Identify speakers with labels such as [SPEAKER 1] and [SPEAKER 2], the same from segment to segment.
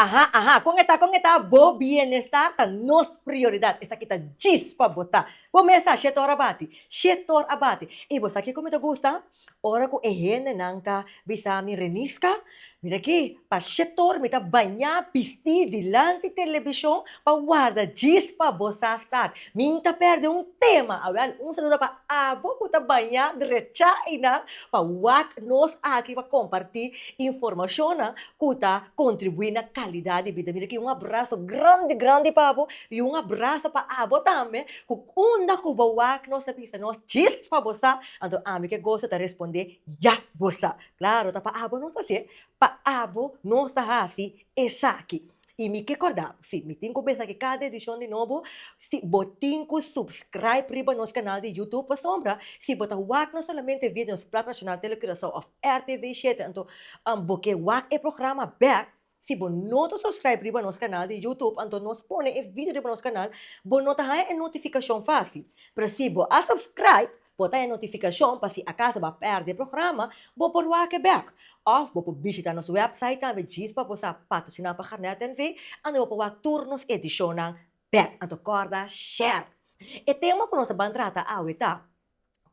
[SPEAKER 1] Aha, aha, kon e ta, kon e ta, bo bienestar ta nos prioridat. Esaki ta djis pa bo ta. Bo mes sa, shetor a bati, shetor a bati. I bo sa kiko mi ta gusta? Ora ku e hendenan ta bisa mi, Reniska, mira aki, pa shetor mi ta bañá bistí dilanti telebishon pa warda djis pa bo sa start. Mi n ta pèrdè un tema. Awèl, un saludo pa abo ku ta bañá drechá einan pa wak nos aki pa kompartí informashonnan ku ta kontribuí na kalidat di bida. Mira aki un abraso grandi grandi pa bo i un abraso pa abo tambe ku unda ku bo wak nos ta bisa nos djis pa bo sa, anto ami ke goso ta respondé ya bo sa. Klaro ta pa abo nos ta hasié, pa abo nos ta hasi esaki. I mi ke kòrda bo, si, mi tin ku bisa ki kada edishon di nobo, si bo tin ku subscribe riba nos kanal di YouTube pasobra si bo ta wak no solamente via di nos Plat Nashonal Tele Curaçao òf RTV shete anto bo ke wak e programa bèk, si bo no ta subscribe riba nos kanal di YouTube anto nos pone e video riba nos kanal bo no ta haña e notifikashon fásil. Pero si bo a subscribe Bo ta e notifikashon pa si akaso bo a pèrdè e programa, bo por wak e bèk. Òf bo por bishita nos wèpsait tambe djis pa bo sa patrosiná pa Garnet NV. Anto bo por wak tur nos edishonnan bèk. Anto kòrda share! E tema ku nos ta ban trata awe ta,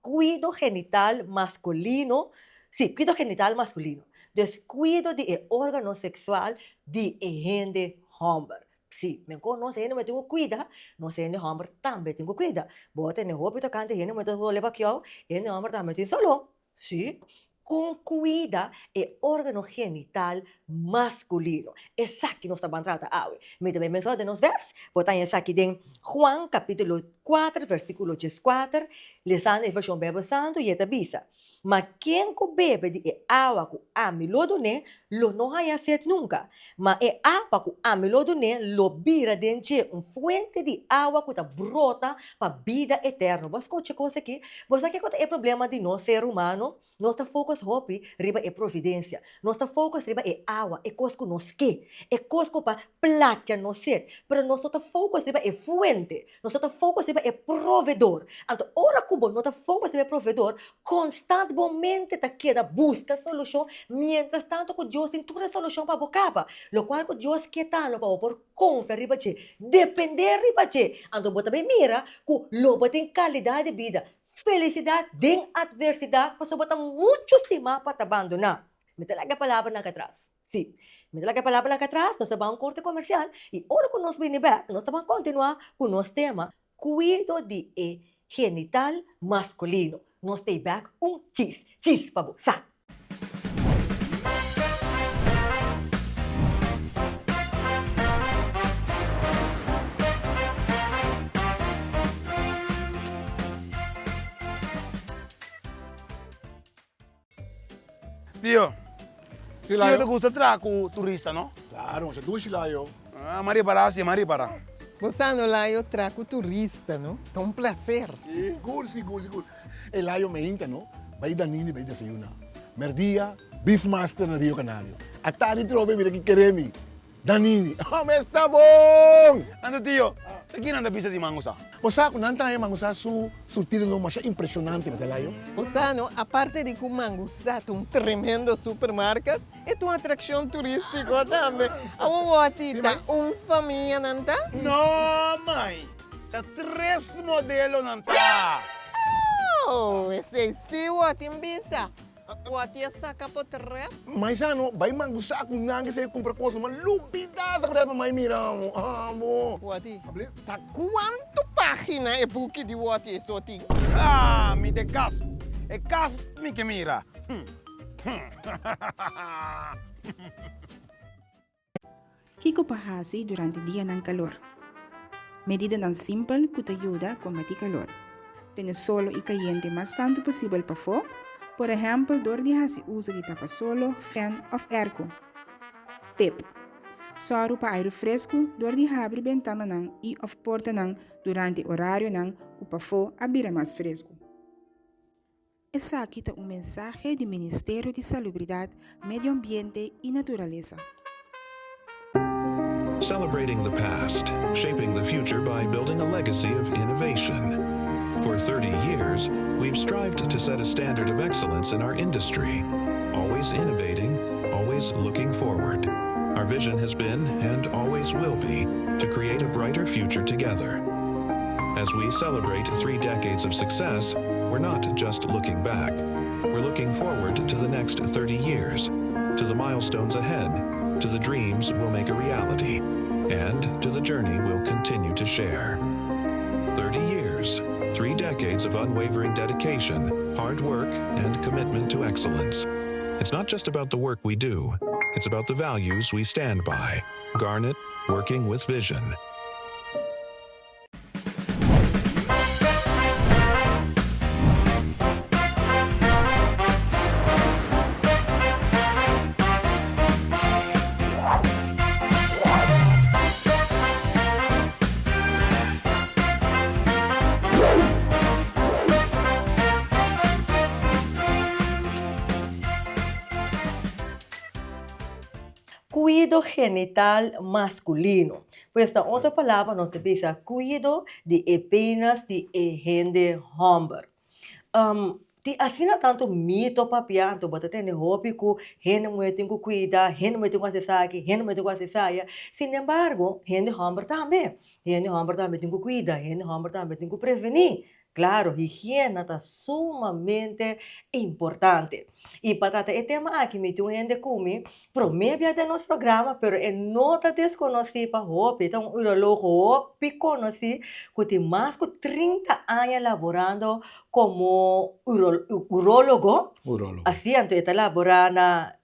[SPEAKER 1] Kuido genital maskulino, sí, kuido genital maskulino. Dus kuido di e órgano seksual di e hende hòmber. Sí, men kon nos hende muhé tin ku kuida, nos hende hòmber tambe tin ku kuida. Bo a tene hopi tokante hende muhé ta hole bakiou, hende hòmber tambe tin solo. Sí, kon kuida e órgano genital maskulino. Esaki nos ta ban trata awe. Mi ta bai menshoná den nos vèrs, bo ta haña esaki den Juan kapítulo kuater versíkulo dieskuater, lesando e vershon Beibel Santu i e ta bisa, Ma ken ku bebe di e awa ku ami lo dun'é, lo no haña set nunka, ma e awa ku ami lo dun'é lo bira den dje un fuente di awa ku ta brota pa bida eterno. Bo a skucha kos aki? Bo sa kiko ta e problema di nos ser humano? Nos ta focus hopi riba e providencia. Nos ta focus riba e awa, e kos ku nos ke, e kos ku pa plakia nos set. Pero nos no ta focus riba e fuente. Nos no ta focus riba e proveedor. Anto ora ku bo no ta focus riba e proveedor, konstant bo mente ta keda buska solushon, mientras tanto ku Dios tin tur e solushon pa bo kaba. Lokual ku Dios ke ta no pa bo por konfia riba dje, depende riba dje. Anto bo ta bay mira ku lo bo tin kalidat di bida, felisidat den atversidat, pasobra bo ta muchu stimá pa ta bandoná. Mi ta laga e palabranan aki atras. Sí, mi ta laga e palabra aki atras, nos ta ban un korte komersial i ora ku nos bini bèk nos ta ban kontinuá ku nos tema Kuido di e genital maskulino. Nos ta ei bèk un chis, chis pa bo sa!
[SPEAKER 2] Tio, tio ta gusta traha ku turista no?
[SPEAKER 3] Claro, masha dushi layo.
[SPEAKER 2] Ah, m'a ripará si, m'a ripará.
[SPEAKER 4] Bo sa no layo traha ku turista no, ta un placer.
[SPEAKER 3] Sigur, sigur, sigur. E layo meinta no, bai Danini bai desayuna. Merdia, Beefmaster na Rio Canario. Atardi trobe mira ki kere mi. Danini, Home esta bon!
[SPEAKER 2] Anto tio, ta kinan ta bisa di Mangusa?
[SPEAKER 3] Bo sa ku nan ta haña Mangusa su surtidonan masha impreshonante, mester Layo?
[SPEAKER 4] Bo sa no, aparte di ku Mangusa ta un tremendo supermarket, e ta un atrakshon turístiko tambe. Awor wòti, ta un famia nan ta?
[SPEAKER 2] No, mai, ta tres modelo nan ta!
[SPEAKER 4] Oh, esei sí wòti N bisa. Wòti a saka potret.
[SPEAKER 3] Mai sa no bai mangusa ku nan ke se kumpra kos ma lubida sa kuda pa mai mira amo amo.
[SPEAKER 4] Wòti, ta kuantu pagina e buki di Wòti e so tin?
[SPEAKER 2] Ah, mi ta e kas, e kas mi ke mira.
[SPEAKER 5] Kiko pa hasi durante dianan kalor? Medidanan simpel ku ta yuda kombatí kalor. Tene solo i kayente mas tantu posibel pafó, por ehèmpel dor di hasi uso di tapasolo, fèn òf èrko. Tip, Sòru pa airu fresku dor di habri bentananan i òf portanan durante orarionan ku pafó a bira mas fresku. Esaki ta un mensahe di Ministerio di Salubridat, Medio Ambiente y Naturalesa.
[SPEAKER 6] Celebrating the past, shaping the future by building a legacy of innovation. For 30 years, we've strived to set a standard of excellence in our industry, always innovating, always looking forward. Our vision has been, and always will be, to create a brighter future together. As we celebrate three decades of success, we're not just looking back. We're looking forward to the next 30 years, to the milestones ahead, to the dreams we'll make a reality, and to the journey we'll continue to share. 30 years, three decades of unwavering dedication, hard work, and commitment to excellence. It's not just about the work we do, it's about the values we stand by. Garnet, working with vision.
[SPEAKER 1] Kuido genital maskulino. Pues na otro palabra nos ta bisa kuido di e penas di e hende hòmber. Tin asina tantu mito papia anto bo ta tende hopi ku hende muhé tin ku kuida, hende muhé tin ku hasi esaki, hende muhé tin ku hasi esaya. Sinembargo hende hòmber tambe, hende hòmber tambe tin ku kuida, hende hòmber tambe tin ku prevení. Claro, higiena ta sumamente importante. Y pa trata e tema aki mi tin un hende cu mi prome bia den nos programa, pero e no ta desconoci pa hopi, e ta un urologo hopi conoci cu tin mas cu 30 aña laborando como urologo.
[SPEAKER 3] Urologo.
[SPEAKER 1] Asi, anto e ta labora na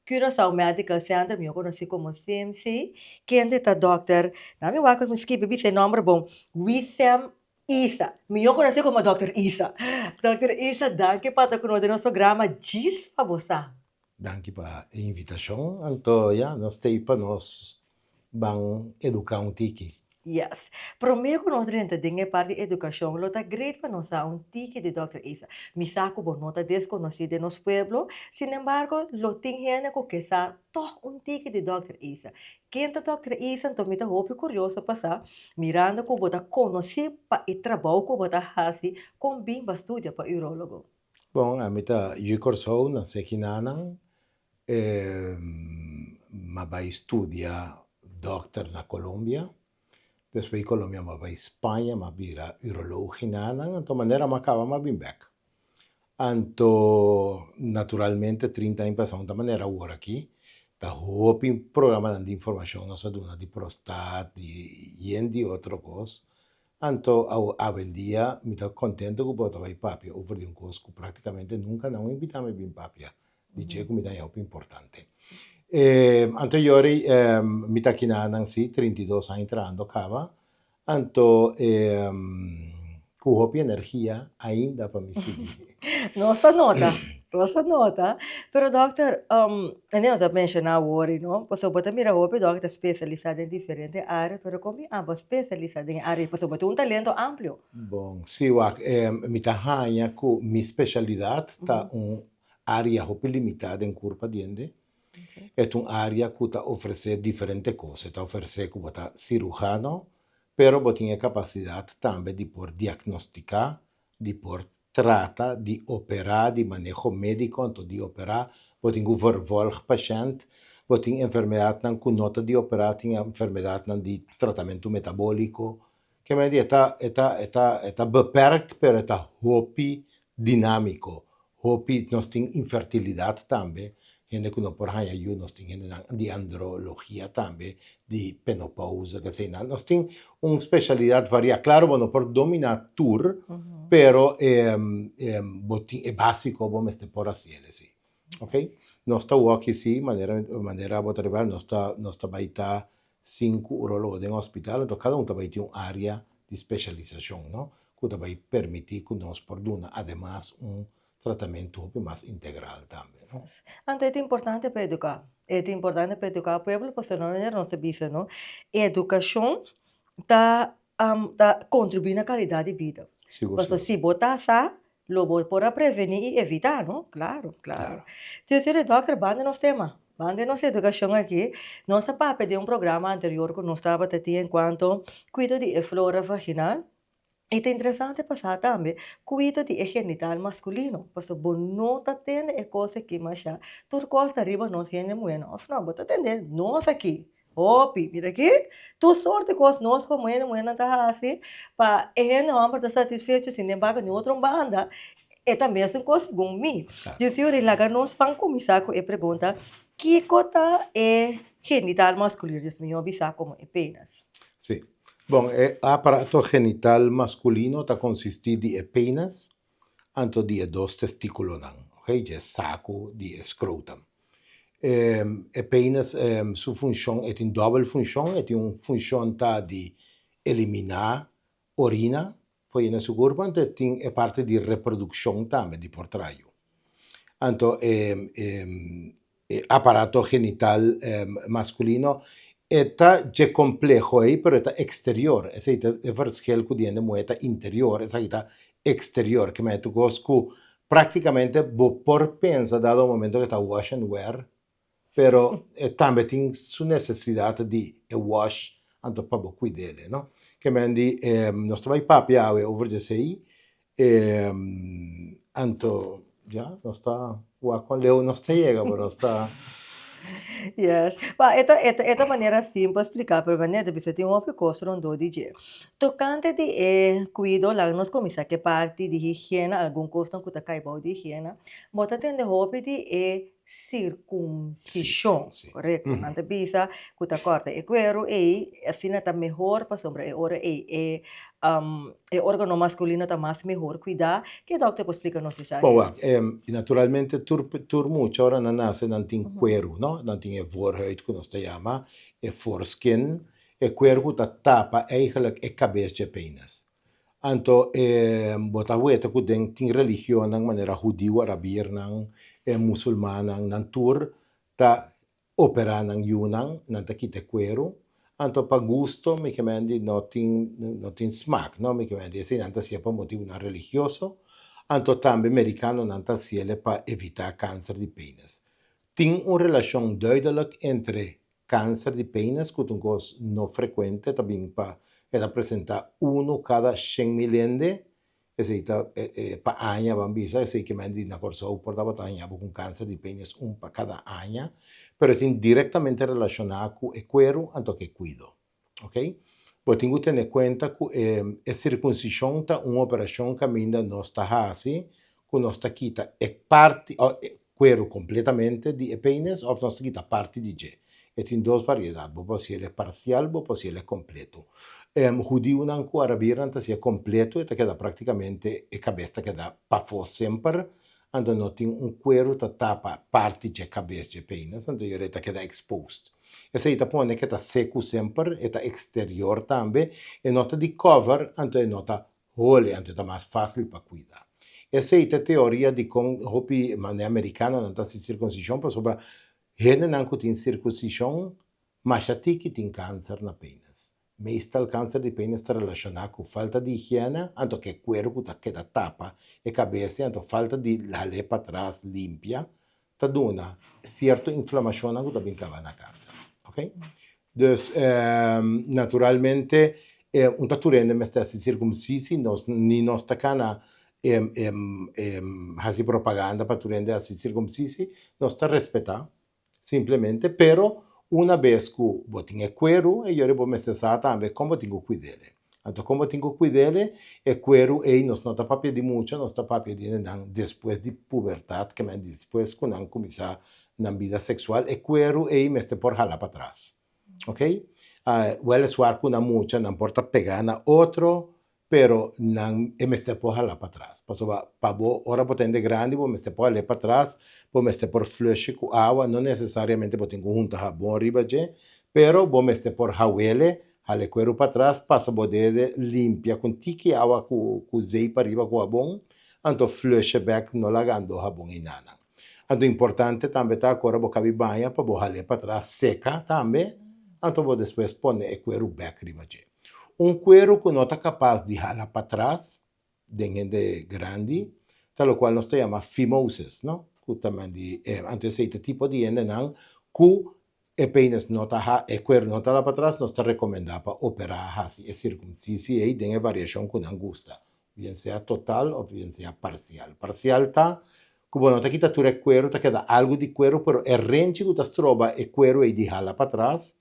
[SPEAKER 1] Curaçao Medical Center, mihó konosí komo CMC, kende ta dòkter, na mi wak ku mi skibi bisa e nòmber bon, Wissem Isa, mihó konosí komo dòkter Isa. Dòkter Isa, danki pa ta ku nos den nos programa Djis pa Bo Sa.
[SPEAKER 7] Danki pa e invitashon. Anto ya, nos ta ei pa nos ban eduká un tiki.
[SPEAKER 1] Yes. Promé ku nos drenta den e parti edukashon lo ta great pa nos sa un tiki di Dòkter Isa. Mi sa ku bo no ta deskonosí den nos pueblo, sinembargo lo tin hende ku ke sa tòg un tiki di Dòkter Isa. Ken ta Dòkter Isa? Anto mi ta hopi kurioso pa sa, mirando ku bo ta konosí pa e trabou ku bo ta hasi, kon bin bo a studia pa urólogo?
[SPEAKER 7] Bon, ami ta yu Kòrsou, nasé kinanan. M'a bai studia dòkter na Colombia. Despues di Colombia m'a bai Spaña, m'a bira uroloog hinanan. Anto manera m'a kaba m'a bin bèk. Anto naturalmente trinta aña pasá un ta manera awor aki ta hopi programanan di informashon nos a duna di prostat, di yen di otro kos. Anto awendia mi ta kontento ku bo ta bai papia over di un kos ku praktikamente nunka nan a invitá mi bin papia. Di dje ku mi ta haña hopi importante. Anto Yori, mi ta kinanan si, 32 aña trahando kaba. Anto ku hopi energia ainda pa mi sigui.
[SPEAKER 1] Nos ta nota, nos ta nota. Pero dòkter, ende nos a menshoná awor, no? Pasobra bo ta mira hopi dòkter ta spesialisá den diferente área, pero kon mi abo spesialisá den e área? Pasobra bo tin un talento amplio.
[SPEAKER 7] Bon, si wak, mi ta haña ku mi spesialidat ta un Área hopi limitá den kurpa di hende. E ta un área ku ta ofresé diferente kos. E ta ofresé ku bo ta siruhano, pero bo tin e kapasidat tambe di por diagnostiká, di por trata, di operá, di maneho médiko, anto di operá bo tin ku vervolg pashènt. Bo tin enfermedatnan ku no ta di operá, tin enfermedatnan di tratamentu metabóliko. Ke manera di e ta e ta e ta e ta beperkt pero e ta hopi dinámiko. Hopi nos tin infertilidat tambe, hende ku no por haña yu, nos tin hendenan di andrologia tambe, di penopousa, keseinan. Nos tin un speshalidat variá. Klaro bo no por dominá tur, pero e bo tin e básiko bo mester por hasiel esei. Oké. Nos ta wòki si, manera manera bo ta riba, nos ta nos ta bai ta Sinku urologo den hospital, anto kada un ta bai tin un área di spesialisashon, no, ku ta bai permití ku nos por duna ademas un tratamentu hopi mas integral tambe, no.
[SPEAKER 1] Anto e ta importante pa eduká. E ta importante pa eduká pueblo pasobra no manera nos ta bisa, no, edukashon ta ta kontribuí na kalidat di bida.
[SPEAKER 7] Sigur,
[SPEAKER 1] Pasobra
[SPEAKER 7] sigur.
[SPEAKER 1] si bo ta sa, Lo bo por a prevení i evitá, no? Claro, claro.
[SPEAKER 7] Claro.
[SPEAKER 1] Señor Dòkter, banda nos tema, banda nos edukashon aki. Nos a papia den un programa anterior ku nos tabata tin enkuanto kuido di e flora vaginal. I ta interesante pa sa tambe kuido di e genital maskulino, pasobra bo no ta tende e kos aki masha, tur kos ta riba nos hende muhénan, òf no? Bo ta tende nos aki hopi, mira aki, tur sort di kos nos komo hende muhénan ta hasi pa e hende hòmber ta satisfecho, sin embargo di otro banda e ta mesun kos segun mi. Djis Yuri, laga nos ban kuminsá ku e pregunta, kiko ta e genital maskulino? Djis mihó bisa komo e penis.
[SPEAKER 7] Sí. Bon, e aparato genital maskulino ta konsistí di e penis anto di e dos testikulonan, oke, dje saku di e skrotum. E penis su funshon, e tin dòbel funshon, e tin un funshon ta di eliminá orina for yena su kurpo, anto e tin e parti di reprodukshon tambe di por traha yu. Anto e E aparato genital masculino e ta dje compleho ei pero e ta exterior, esei ta e verschil cu di hende muhe ta interior, esaki ta exterior, ke mester cos cu practicamente bo por pensa dado momento cu ta wash and wear pero e tambe tin su necesidad di e wash anto pa bo cuidele no. Ke men di nos ta bay papia awe over di esei Anto, ya, nos ta wak kon leu nos ta yega, pero nos ta.
[SPEAKER 1] Yes. Ba, e ta, e ta, e ta manera simpel spliká, pero manera ta bisa tin hopi kos rondó di dje. Tokante di e kuido, laga nos kuminsá ku e parti di higiena, algun kosnan ku ta kai bou di higiena. Bo ta tende hopi di e sirkunsishon, korekto? Nan ta bisa ku ta kòrta e kueru ei, asina ta mehor pasobra e ora ei e e órgano maskulino ta mas mehor kuidá. Ke dòkter por splika nos esaki?
[SPEAKER 7] Bon, wak, naturalmente tur tur mucha ora nan nase nan tin kueru, no? Nan tin e voorhuid ku nos ta yama, e voorskin, e kueru ku ta tapa eigenlijk e kabes dje penis. Anto e bo ta weta ku den tin religionnan manera hudiu, arabirnan, e musulmannan, nan tur ta operá nan yunan, nan ta kita e kueru. Anto pa gusto mi ke men di no tin no tin smak no, mi ke men di esei nan ta hasié pa motibunan religioso, anto tambe merikanonan ta hasiel pa evitá kanser di penis. Tin un relashon duidelijk entre Kanser di penis ku ta un kos no frekuente ta bin pa e ta presentá unu kada 100,000 hende, esei ta pa aña ban bisa, esei ke men di na Kòrsou por tabata haña bo ku un kanser di penis un pa kada aña, pero e tin direktamente relashoná ku e kueru anto ku e kuido. Ok. Bo tin ku tene kuenta ku e e sirkunsishon ta un operashon kaminda nos ta hasi ku nos ta kita e parti o e kueru kompletamente di e penis òf nos ta kita parti di dje. E tin dos variedat, bo por hasiel e parsial, bo por hasiel e kompleto. Hudiunan ku arabirnan ta hasié kompleto, e ta keda praktikamente e kabes ta keda pafó semper, anto no tin un kueru ta tapa parti dje kabes dje penis, anto yora e ta keda exposed. Esei ta pone ke ta seku semper, e ta eksterior tambe, e no ta di cover, anto e no ta hole, anto e ta mas fásil pa kuida. Esei ta e teoria dikon hopi manera merikanonan ta hasi sirkunsishon, pasobra hendenan ku tin sirkunsishon Masha tiki tin kanser na penis. Meestal kanser di penis ta relashoná ku falta di higiena, anto ku e kueru ku ta keda tapa e kabes i anto falta di hal'é patras limpia ta duna sierto inflamashonnan ku ta bin kaba na kanser. Ok. Dus naturalmente un ta tur hende mester hasi sirkumsisi, nos ni nos ta kana hasi propaganda pa tur hende hasi sirkumsisi, nos ta respetá Simplemente, pero una bes ku bo tin e kueru, e yori bo mester sa tambe kon bo tin ku kuid'ele. Anto kon bo tin ku kuid'ele, e kueru ei nos no ta papia di mucha, nos ta papia di nan despues di pubertat, ke men despues ku nan kuminsá nan bida seksual, e kueru ei mester por hala patras. Oke? Wèleswar ku nan mucha nan por ta pegá na otro, Pero nan e mester por hala patras, pasobra pa bo ora bo ta hende grandi bo mester por hal'é patras, bo mester por flush'e ku awa, no nesesariamente bo tin ku hunta habon riba dje, pero bo mester por hawel'e, hala e kueru patras, pasa bo dede limpia ku un tiki awa ku ku zeip ariba ku habon, anto flush'e bèk no lagando habon einanan. Anto importante tambe ta ku ora bo kabi baña pa bo hal'é patras seka tambe, anto bo despues pone e kueru bèk riba dje. Un kueru ku no ta kapas di hala patras den hende grandi ta lokual nos ta yama phimosis, no? Ku ta mandi, anto esei ta tipo di hendenan ku E penis no ta ha, e kueru no ta hala patras, nos ta rekomendá pa operá hasi e sirkumsisi ei den e variashon ku nan gusta, bien sea total òf bien sea parsial. Parsial ta ku bo no ta kita tur e kueru, ta keda algu di kueru, pero e renchi ku ta stroba e kueru ei di hala patras,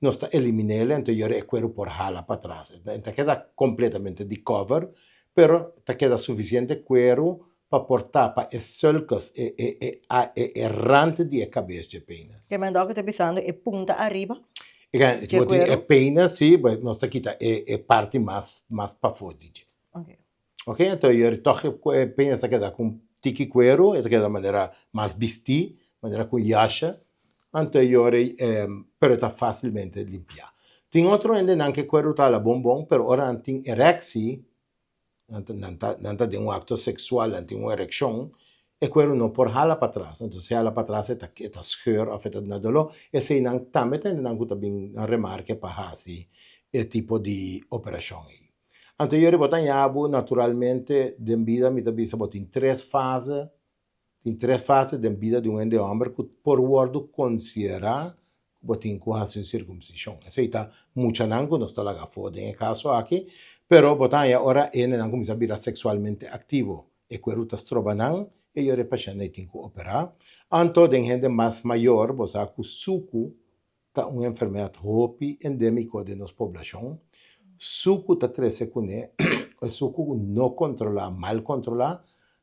[SPEAKER 7] nos ta elimin'el, anto yora e kueru por hala patras. E ta keda kompletamente di cover, pero ta keda sufisiente kueru pa por tapa e sulcus, e e e e e rand di e kabes dje penis.
[SPEAKER 1] Ke men dòkter ta bisando e punta ariba
[SPEAKER 7] E
[SPEAKER 1] dje
[SPEAKER 7] bo tin
[SPEAKER 1] kueru?
[SPEAKER 7] e penis, si, nos ta kita e e parti mas mas pafó di dje.
[SPEAKER 1] Oke.
[SPEAKER 7] Ok, anto yori tòg e penis ta keda ku un tiki kueru, e ta keda manera mas bistí, manera ku yasha, anto yori pero e ta fásilmente limpiá. Tin otro hendenan ku e kueru ta hala bon bon, pero ora nan tin ereksi, nan ta nan ta nan ta den un akto seksual, nan tin un erekshon, e kueru no por hala patras, anto si e hala patras e ta e ta scheur òf e ta duna doló, eseinan tambe ta hendenan ku ta bin na remarke pa hasi e tipo di operashon ei. Anto yori bo ta haña bo naturalmente den bida mi ta bisa bo tin tres fase, tin tres fase den bida di un hende hòmber ku por wòrdu konsiderá ku bo tin ku hasi un sirkumsishon. Esei ta muchanan ku nos ta laga afó den e kaso aki, pero bo ta haña ora e hendenan kuminsá bira seksualmente aktivo, e kueru ta stroba nan, e yori e pashènt ei tin ku operá. Anto den hende mas mayor bo sa ku suku ta un enfermedat hopi endémiko den nos poblashon. Suku ta trese kuné, e suku ku no kontrolá, mal kontrolá,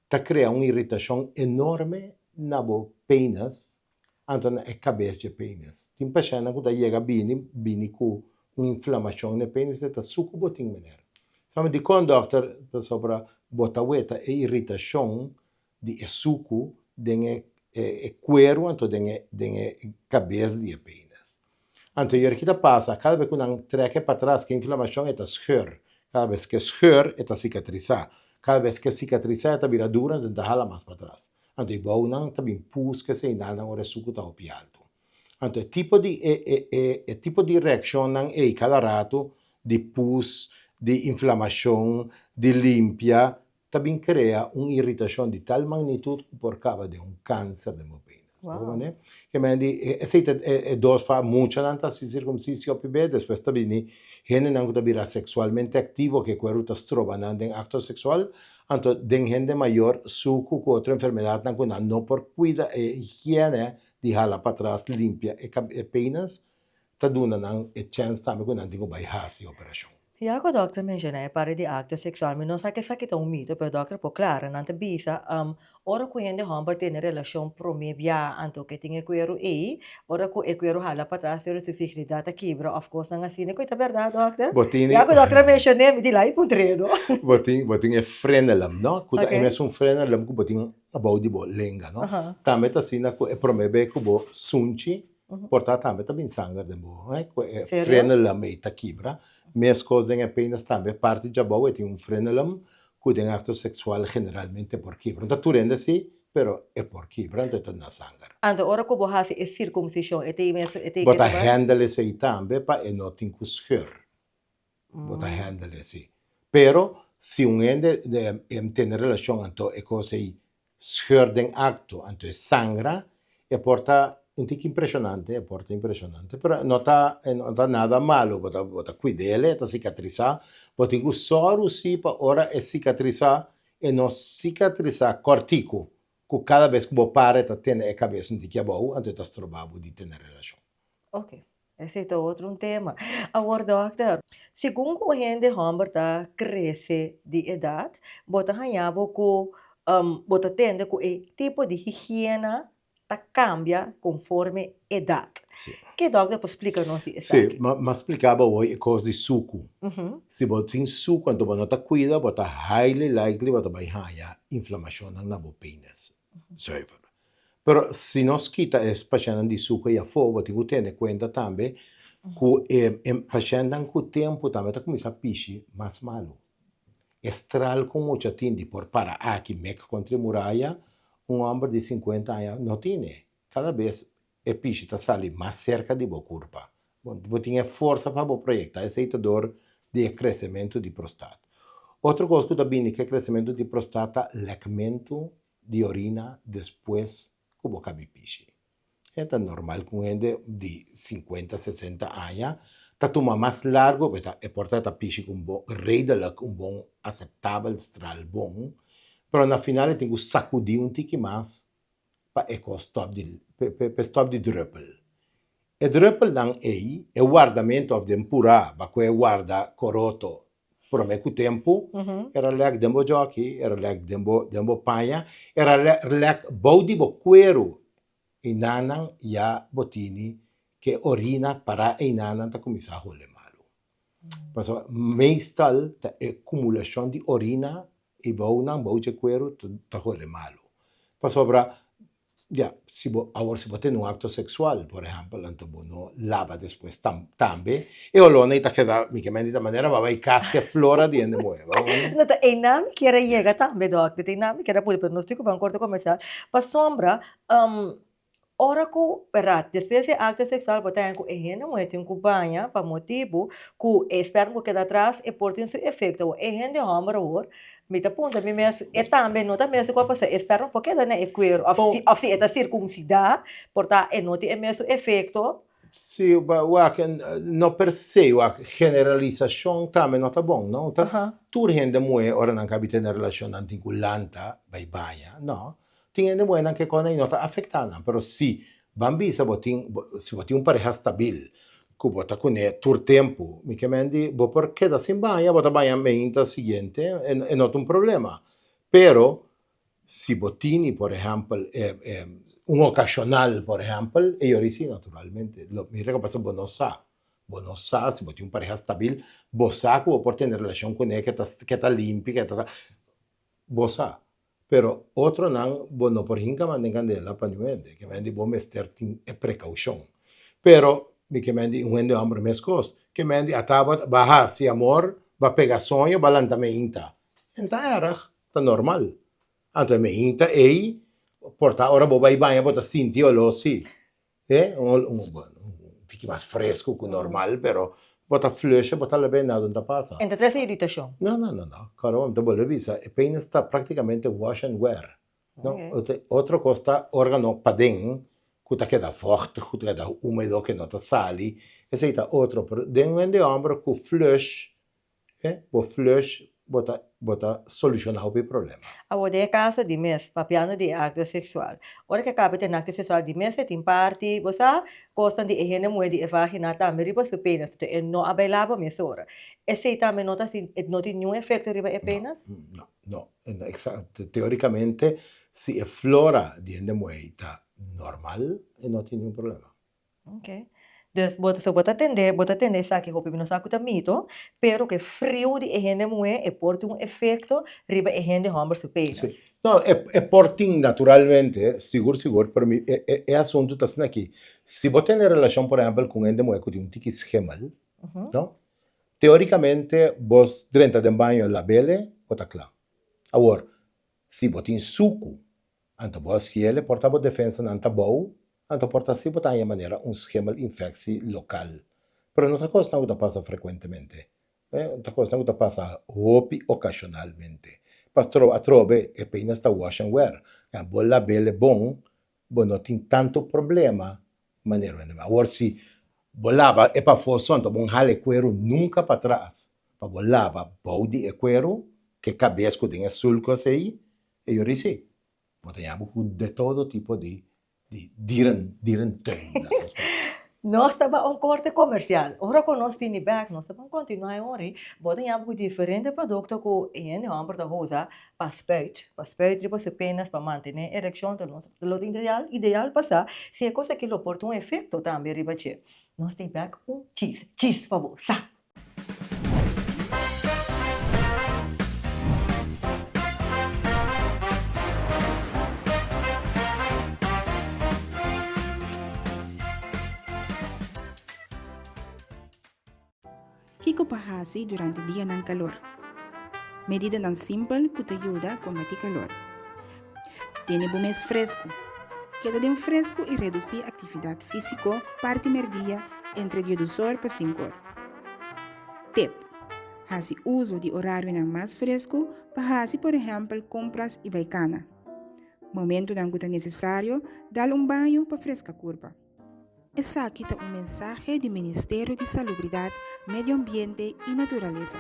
[SPEAKER 7] ta krea un iritashon enorme na bo penis, anto na e kabes dje penis. Tin pashèntnan ku ta yega bini, bini ku un inflamashon na e penis, e ta suku bo tin meneer. Sa mi dikon dòkter? Pasobra bo ta weta e iritashon di e suku den e e kueru anto den e den e kabes di e penis. Anto yora ki ta pasa kada bes ku nan trek e patras ku e inflamashon e ta scheur, kada bes ku e scheur e ta sikatrisá, kada bes ku e sikatrisá e ta bira duru anto e ta hala mas patras. Anto e bounan ta bin pus ku eseinan ora e suku ta hopi altu. Anto e tipo di e e e e tipo di reakshonnan ei kada ratu di pus, di inflamashon, di limpia ta bin krea un iritashon di tal magnitut ku por kaba den un kanser den bo penis. Bo comprende? Ke men di esei ta e dos fa muchanan ta hasi sirkumsisio hopi be, despues ta bini hendenan ku ta bira seksualmente aktivo ke kueru ta stroba nan den akto seksual, anto den hende mayor suku ku otro enfermedatnan ku nan no por kuida e higiene di hala patras limpia e penis, ta duna nan e chèns tambe ku nan tin ku bai hasi operashon.
[SPEAKER 1] Ya ku dòkter menshoná e parti di akto seksual, mi no sa ku esaki ta un mito, pero dòkter por klara, nan ta bisa, ora ku hende hòmber tene relashon promé bia anto ku e tin e kueru ei, ora ku e kueru hala patras pero su virginidat ta kibra òf kosnan asina, ku e ta bèrdat dòkter?
[SPEAKER 7] Bo tin
[SPEAKER 1] Ya ku dòkter a menshoné, mi di lai puntr'é no.
[SPEAKER 7] Bo tin bo tin e frenelum no, ku ta e mesun frenelum ku bo tin abou di bo lenga no. Tambe ta asina ku e promé be ku bo sunchi Por ta tambe ta bin sanger den bo, eh, ku e
[SPEAKER 1] Serio?
[SPEAKER 7] frenelum ei ta kibra. Meskos den e penis tambe, parti djabou e tin un frenelum ku den akto seksual generalmente por kibra. No ta tur hende si, pero e por kibra, anto e ta duna sanger.
[SPEAKER 1] Anto ora ku bo hasi e sirkumsishon e ta e mes, e ta e
[SPEAKER 7] Bo ta
[SPEAKER 1] keda
[SPEAKER 7] handle esei tambe pa e no tin ku scheur. Bo ta handle esei. Pero si un hende tene relashon anto e kos ei Scheur den acto, anto e sangra, e por ta un tiki impresionante, e por ta impresionante, pero no ta, e no ta nada malo, bo ta, bo ta cuid'el, e ta cicatrisá, bo tin cu sòru si pa ora e cicatrisá, e no cicatrisá cortico, cu cada bes cu bo para e ta tene e cabes un tiki abou, anto e ta stroba bo di tene relacion.
[SPEAKER 1] Ok, esei ta otro un tema. Awor dòkter, segun ku hende hòmber ta krese di edat, bo ta haña bo ku bo ta tende ku e tipo di higiena ta kambia konforme edat.
[SPEAKER 7] Sí.
[SPEAKER 1] Ke dòkter por splika nos di esaki?
[SPEAKER 7] Sí, m'a splika bo awor e kos di suku. Si bo tin suku anto bo no ta kuida, bo ta highly likely bo ta bai haña inflamashonnan na bo penis. Zuiver. Pero si nos kita e pashèntnan di suku ei afó, bo tin ku tene kuenta tambe ku e pashèntnan ku tempu tambe ta kuminsá pishi mas malu. E stral ku mucha tin di por para aki mek kontra e muraya, un hòmber di sinkuenta aña no tine. Kada bes e pishi ta sali mas serka di bo kurpa. Bo tin e forsa pa bo proyektá esei ta dor di e kresementu di prostat. Otro kos ku ta bini ku e kresementu di prostat ta lèkmentu di orina despues ku bo kabi pishi. E ta normal ku un hende di sinkuenta, sesenta aña ta tuma mas largu, e ta e por ta ta pishi ku un bon redelijk, un bon aseptabel stral bon, pero na final e tin ku sakudí un tiki mas pa e kos stòp di pa e stòp di drùpel. E drùpelnan ei, e wardamentu òf den purá ba ku e warda koroto promé ku tempu, era lèk den bo jòki, era lèk den bo den bo paña, era lèk bou di bo kueru. Einanan ya bo tini ku e orina pará einanan ta kuminsá hole malu. Pasobra meestal ta e kumulashon di orina i bounan, bou dje kueru ta hole malu. Pasobra ya, si bo, awor si bo tene un akto seksual, por ehèmpel, anto bo no laba despues tambe, e olónan ei ta keda, mi ke menti ta manera bo a bai kas ku e flora di hende muhé.
[SPEAKER 1] No ta einan mi kier a yega tambe, dòkter, ta einan mi kier a pudi, pero nos tin ku bai un korte komersial, pasobra Ora ku bèrdat, despues di e akto seksual bo ta haña ku e hende muhé tin ku baña pa motibu ku e spèrm ku keda atras e por tin su efekto. Awor e hende hòmber awor, mi ta puntra mi mes, e tambe no ta mes ku a pasa, e spèrm por keda na e kueru òf si òf si e ta sirkunsidá por ta e no tin e mesun efekto.
[SPEAKER 7] Sí, wak, no per se, wak, generalisashon tambe no ta bon, no? Ta tur hende muhé ora nan kabi tene relashon nan tin ku lanta bai baña, no. Tin hende muhénan ke kòne i no ta afektá nan, pero si ban bisa bo tin, si bo tin un pareha stabil ku bo ta kuné tur tempu, mi ke men di bo por keda sin baña, bo ta baña meinta siguiente, e no ta un problema. Pero si bo tini por ehèmpel un okashonal por ehèmpel, e yori si naturalmente lo mira ke pasobra bo no sa, bo no sa si bo tin un pareha stabil, bo sa ku bo por tene relashon kuné ke ta ke ta limpi, ke ta, bo sa. Pero otronan bo no por hinka man den kandela pa niun hende, ke men di bo mester tin e prekaushon. Pero mi ke men di un hende hòmber meskos, ke men di ata bo ba hasi amor, ba pega soño, ba lanta meinta. En ta èrg, ta normal. Anto e meinta ei por ta ora bo bai baña bo ta sinti oló si. E un un tiki mas fresco cu normal pero bo ta flusha bo ta lebe nada no ta pasa.
[SPEAKER 1] En ta trece irritacion?
[SPEAKER 7] No no no no coro mi ta bolbe bisa e penis ta practicamente wash and wear no otro cos ta organo paden cu ta keda vochtig cu ta keda humedo cu no ta sali esey ta otro pero den un hende homber cu flush E bo flush bo ta bo ta soluciona hopi problema.
[SPEAKER 1] Awor den e caso di mes, papiando di e acto sexual, ora ke cabe ten acto sexual di mes e tin parti, bo sa, cosnan di e hende muhe di e vagina tambe riba su penis, enton e no a bay laba mesora. Esey tambe no ta sin, e no tin niun efecto riba e penis?
[SPEAKER 7] No, no, no, teoricamente si e flora di hende muhe ta normal e no tin niun problema.
[SPEAKER 1] Ok. Dus bo so bo ta tende, bo ta tende esaki hopi, mi no sa ku ta mito, pero ku e friu di e hende muhé e por tin un efekto riba e hende hòmber su penis.
[SPEAKER 7] Sí. No, e e por tin naturalmente, sigur sigur, pero mi e e e asuntu ta asina aki, si bo tene relashon por ehèmpel ku un hende muhé ku tin un tiki schemel, no, teorikamente bo drenta den baño labele, bo ta kla. Awor, si bo tin suku Anto bo a siele por ta bo defensanan ta bou, anto por ta si bo ta haña manera un schemel infectie local. Pero no ta cosnan cu ta pasa frecuentemente. Ta cosnan cu ta pasa hopi ocasionalmente. Pastro atrobe e penas ta wash and wear. Bo labele bon, bo no tin tanto problema manera wende. Awor si bo laba e pafó so anto bo hala e cuero nunca patras pa bo laba bou di e cuero, ke cabes cu den e sulcos ey, E yo risi, bo ta yabu ku de todo tipo di di dieren dierentuin laat ons pa.
[SPEAKER 1] Nos ta ba un korte komersial. Ora ku nos bini bèk nos ta ban kontinuá e ora ei. Bo ta yabu ku diferente produkto ku e hende hòmber ta usa pa spuit, pa spuit riba su penis pa mantené erekshon. Ta nos lo tin real ideal pa sa si e kos aki lo por tin un efekto tambe riba dje. Nos ta bèk un chis, chis pa bo sa.
[SPEAKER 5] Kiko pa hasi durante dianan kalor? Medidanan simpel ku ta yuda kombatí kalor. Tene bo mes fresku. Keda den fresku i redusí aktividat físiko parti merdia entre diedusor pa sinkor. Tip, Hasi uso di orarionan mas fresku pa hasi por ehèmpel kompras i bai kana. Momentunan ku ta nesesario, dal un baño pa freska kurpa. Esaki ta un mensahe di Ministerio di Salubridat, Medio Ambiente i Naturalesa.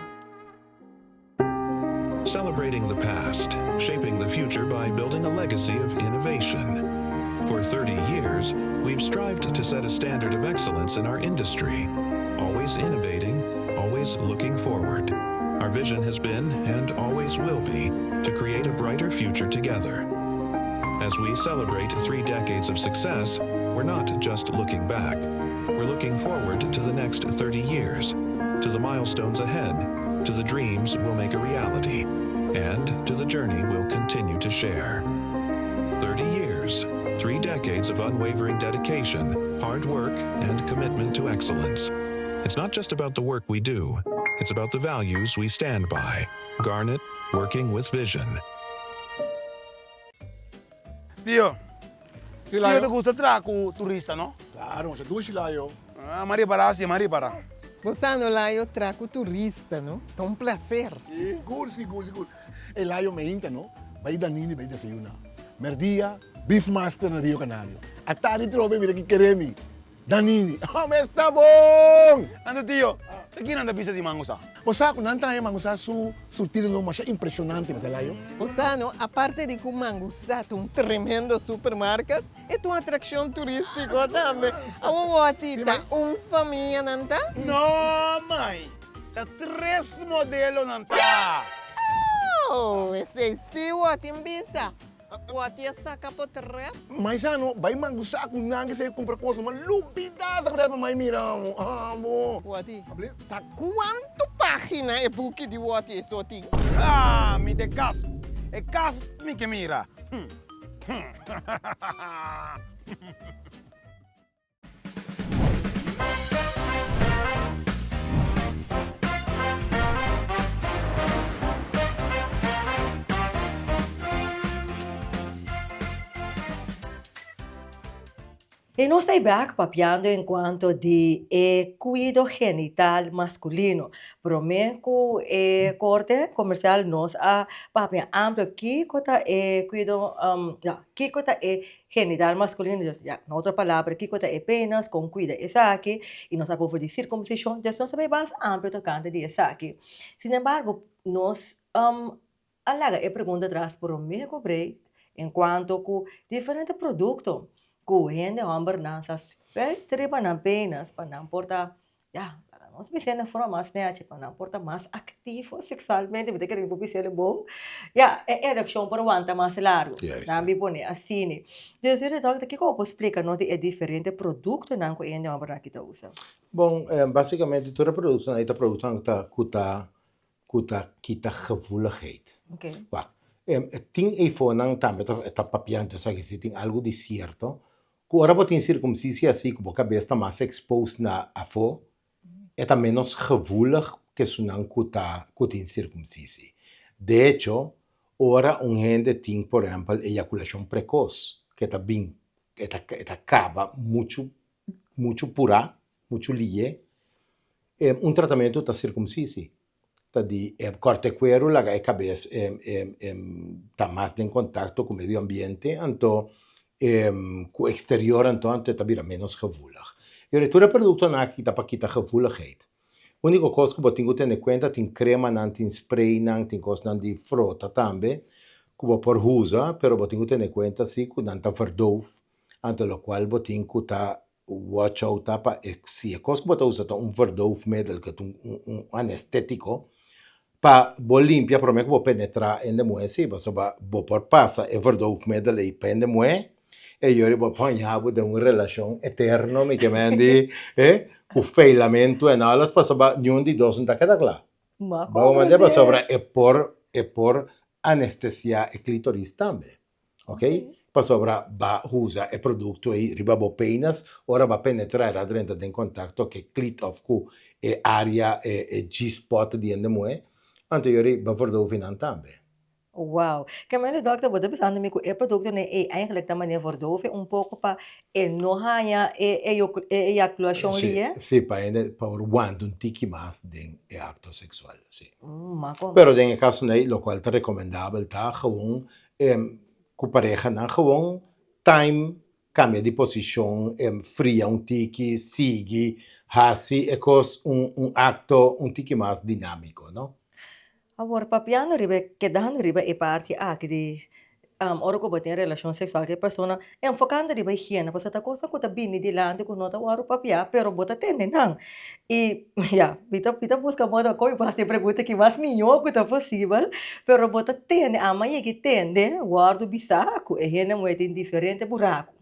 [SPEAKER 6] Celebrating the past, shaping the future by building a legacy of innovation. For 30 years, we've strived to set a standard of excellence in our industry, always innovating, always looking forward. Our vision has been, and always will be, to create a brighter future together. As we celebrate three decades of success, we're not just looking back. We're looking forward to the next 30 years, to the milestones ahead, to the dreams we'll make a reality, and to the journey we'll continue to share. 30 years, three decades of unwavering dedication, hard work, and commitment to excellence. It's not just about the work we do, it's about the values we stand by. Garnet, working with vision.
[SPEAKER 2] Tio,
[SPEAKER 3] Sí,
[SPEAKER 2] tio
[SPEAKER 3] Layo.
[SPEAKER 2] ta gusta traha ku turista, no?
[SPEAKER 3] Claro, masha dushi, Layo.
[SPEAKER 2] Ah, m'a ripará sí, m'a ripará.
[SPEAKER 4] Bo sa no, Layo, traha ku turista, no? Ta un placer.
[SPEAKER 3] Sigur, sigur, sigur. E Layo meinta, no? Bai Danini bai desayuna. Merdia, Beefmaster na Rio Canario. Atardi trobe mira ki keremi. Danini, Home esta bon!
[SPEAKER 2] Anto tio, ta ki nan ta bisa di Mangusa?
[SPEAKER 3] Bo sa ku nan ta haña Mangusa su surtidonan masha impreshonante, Mester Layo.
[SPEAKER 4] Bo sa no, aparte di ku Mangusa ta un tremendo supermarket, e ta un atrakshon turístiko tambe. Awor wòti, ta un famia nan ta?
[SPEAKER 2] No, mai! Ta tres modelo nan ta!
[SPEAKER 4] Oh, esei sí wòti N bisa. Wòti a saka potret.
[SPEAKER 3] Maisano, bai mangusá ku nan ke se kumpra kos, ma lubidá sa kuda pa mai mira amo, amo.
[SPEAKER 4] Wòti, ta kuantu página e buki di Wòti e so tin?
[SPEAKER 2] Ah, mi ta e kaft, e kaft mi ke mira. Hm, hm,
[SPEAKER 1] I nos ta bek papiando en cuanto di e cuido genital masculino. Prome cu e corte comercial nos a papia amplio kico ta e cuido, kico ta e Genital masculino, dus ya, na otro palabra, kiko ta e penis, kon kuida esaki, i nos a boven di sirkumsishon, dus nos ta bai bas amplio tokante di esaki. Sin embargo, nos a laga e pregunta atras promé ku break en kuanto ku diferente produkto ku hende hòmbernan sa spuit riba nan penis pa nan por ta Ya, laga nos bis'é na forma mas nèchi pa nan por ta mas aktivo seksualmente, mi ta kere mi por bis'é bon. Ya, e erekshon por wanta mas largu.
[SPEAKER 7] Juist.
[SPEAKER 1] Nan mi pone asina. Dus e dòkter, kiko bo por splika nos di e diferente produktonan ku e hende hòmbernan aki ta usa?
[SPEAKER 7] Bon, basikamente tur e produktonan ei ta produktonan ku ta ku ta ku ta kita gevoeligheid.
[SPEAKER 1] Oké.
[SPEAKER 7] Wak, tin eifonan tambe ta ta papiando esaki si tin algu di sierto, Ku ora bo tin sirkumsisia así ku bo kabes ta mas exposed na afó, e ta ménos gevoelig ku esunnan ku ta ku tin sirkumsisi. De echo, ora un hende tin por ehèmpel eyakulashon prekos, ku e ta bin e ta e ta kaba muchu muchu purá, muchu lié, un tratamentu ta sirkumsisi. ta di e kòrta e kueru laga e kabes ta mas den kontakto ku medio ambiente anto ku eksterior anto anto e ta bira ménos gevoelig. I ora tur e produktonan aki ta pa kita gevoeligheid. Úniko kos ku bo tin ku tene kuenta tin kremanan, tin spraynan, tin kosnan di frota tambe ku bo por usa pero bo tin ku tene kuenta si ku nan ta verdoof anto lokual bo tin ku ta Watch out ta pa e si e kos ku bo ta usa ta un verdoofmiddel ku ta un anestetiko pa bo limpia prome ku bo penetra hende muhé si pasobra bo por pasa e verdoofmiddel ei pa hende muhé e yori bo por haña bo den un relashon eterno mi ke men di ku feilamentu en alles pasobra niun di dos no ta keda kla. Bo mende pasobra e por e por anestesia e klitoris tambe. Ok? Pasobra ba usa e produkto ei riba bo penas, ora ba penetra era drenta den kontakto ku e klit òf ku e área, e G-spot di hende muhé, anto yori ba verdovi nan tambe.
[SPEAKER 1] Wow! Ke manera dòkter bo ta bisando mi ku e produktonan ei eigenlijk ta manera verdovi un poko pa e no haña e eyakulashon lié?
[SPEAKER 7] Si, si, pa hende pa por wanta un tiki mas den e akto seksual, si.
[SPEAKER 1] Ma kon.
[SPEAKER 7] Pero den e kasonan ei lokual ta rekomendabel ta gewoon. ku parehanan gewoon time kambia di posishon, fria un tiki, sigui, hasi e kos un un akto un tiki mas dinámiko, no?
[SPEAKER 1] Awor, papiando riba e, kedando riba e parti aki di ora ku bo tin relashon seksual ku e persona, enfokando riba higiena, pasobra ta kosnan ku ta bini dilanti ku no ta wòrdu papiá, pero bo ta tende nan. I ya, mi ta mi ta buska moda kon mi por hasi e pregunta aki mas mihó ku ta posibel, pero bo ta tende, ama yega i tende wòrdu bisá ku e hende muhé tin diferente buraku.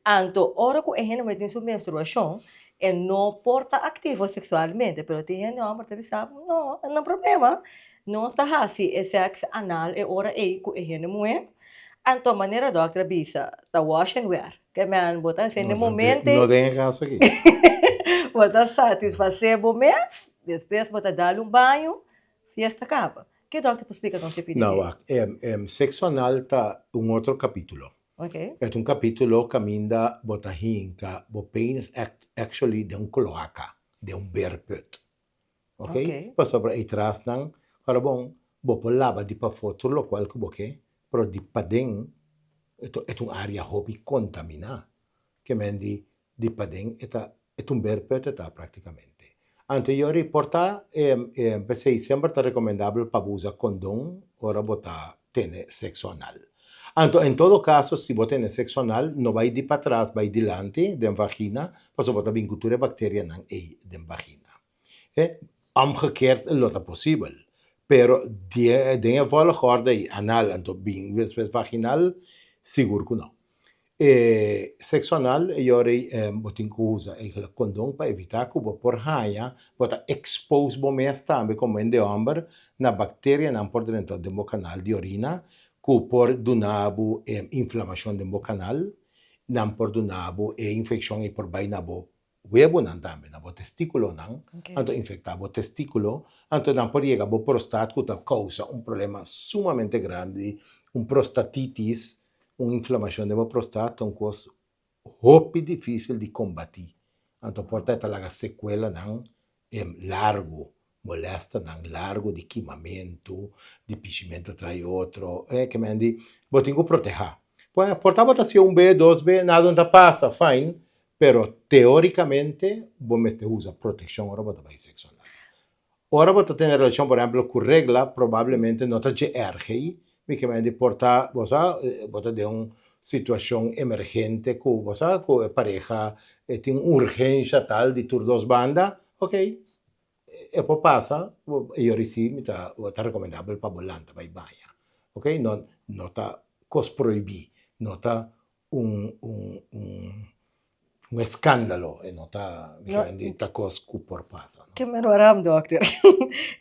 [SPEAKER 1] Anto ora ku e hende muhé tin su menstruashon, e no por ta aktivo seksualmente, pero tin hende hòmber ta bisa bo, no, no problema, nos ta hasi e sèks anal e ora ei ku e hende muhé. Anto manera dòkter a bisa, ta wash and wear. Ke men bo ta hasi na e momento ei.
[SPEAKER 7] No den e kaso aki.
[SPEAKER 1] Bo ta satisfasé bo mes, despues bo ta dal un baño, fiesta kaba. Ke dòkter por splika nos e pidi
[SPEAKER 7] No, wak, sekso anal ta un otro kapítulo.
[SPEAKER 1] Okay.
[SPEAKER 7] E ta un capítulo caminda bo ta hinca bo penis actually den un cloaca, den un beerput. Ok?
[SPEAKER 1] Okay.
[SPEAKER 7] Pasobra e trasnan, ora bon, bo por laba di pafó tur locual cu bo ke, pero di paden e ta un area hopi contaminá. Ke men di Di paden e ta e ta un berpet e ta praktikamente. Anto yori por ta p'esei semper ta rekomendabel pa bo usa kondon ora bo ta tene sekso anal. Anto en todo kaso si bo tene sekso anal no bai di patras bai dilanti den vagina pasobra bo ta bin ku tur e bakterianan ei den vagina. E omgekeerd lo ta posibel pero den e volgorde ei anal anto bin despues vaginal sigur ku no. E sexo anal e yora ei bo tin ku usa eigenlijk kondon pa evitá ku bo por haña, bo ta expose bo mes tambe komo hende hòmber na bakterianan por drenta den bo kanal di orina ku por duna bo inflamashon den bo kanal, nan por duna bo e infekshon ei por bai na bo webonan tambe, na bo testikulonan, anto infektá bo testikulo, anto nan por yega bo prostat ku ta kousa un problema sumamente grandi, un prostatitis, un inflamashon den bo prostat ta un kos hopi difisil di kombatí, anto por ta e ta laga sekuelanan largu, molèsternan largu di kimamentu, di pishimentu tras otro, e ke men di bo tin ku protehá. Por ta bo ta hasié un be, dos be, nada no ta pasa, fine, pero teórikamente bo mester usa protekshon ora bo ta bai sekso anal. Ora bo ta tene relashon por ehèmpel ku regla, probablemente no ta dje erg ei, mi ke men di por ta bo sa bo ta den un situashon emergente ku bo sa ku e pareha tin un urgensha tal di tur dos banda, ok, E por pasa, e yori si mi ta ta recomendabel pa bo lanta bai baña, ok, no no ta cos prohibi, no ta un un un un escandalo, e no ta mi
[SPEAKER 1] No.
[SPEAKER 7] ta di ta cos cu por pasa no.
[SPEAKER 1] Ke men oram dokter,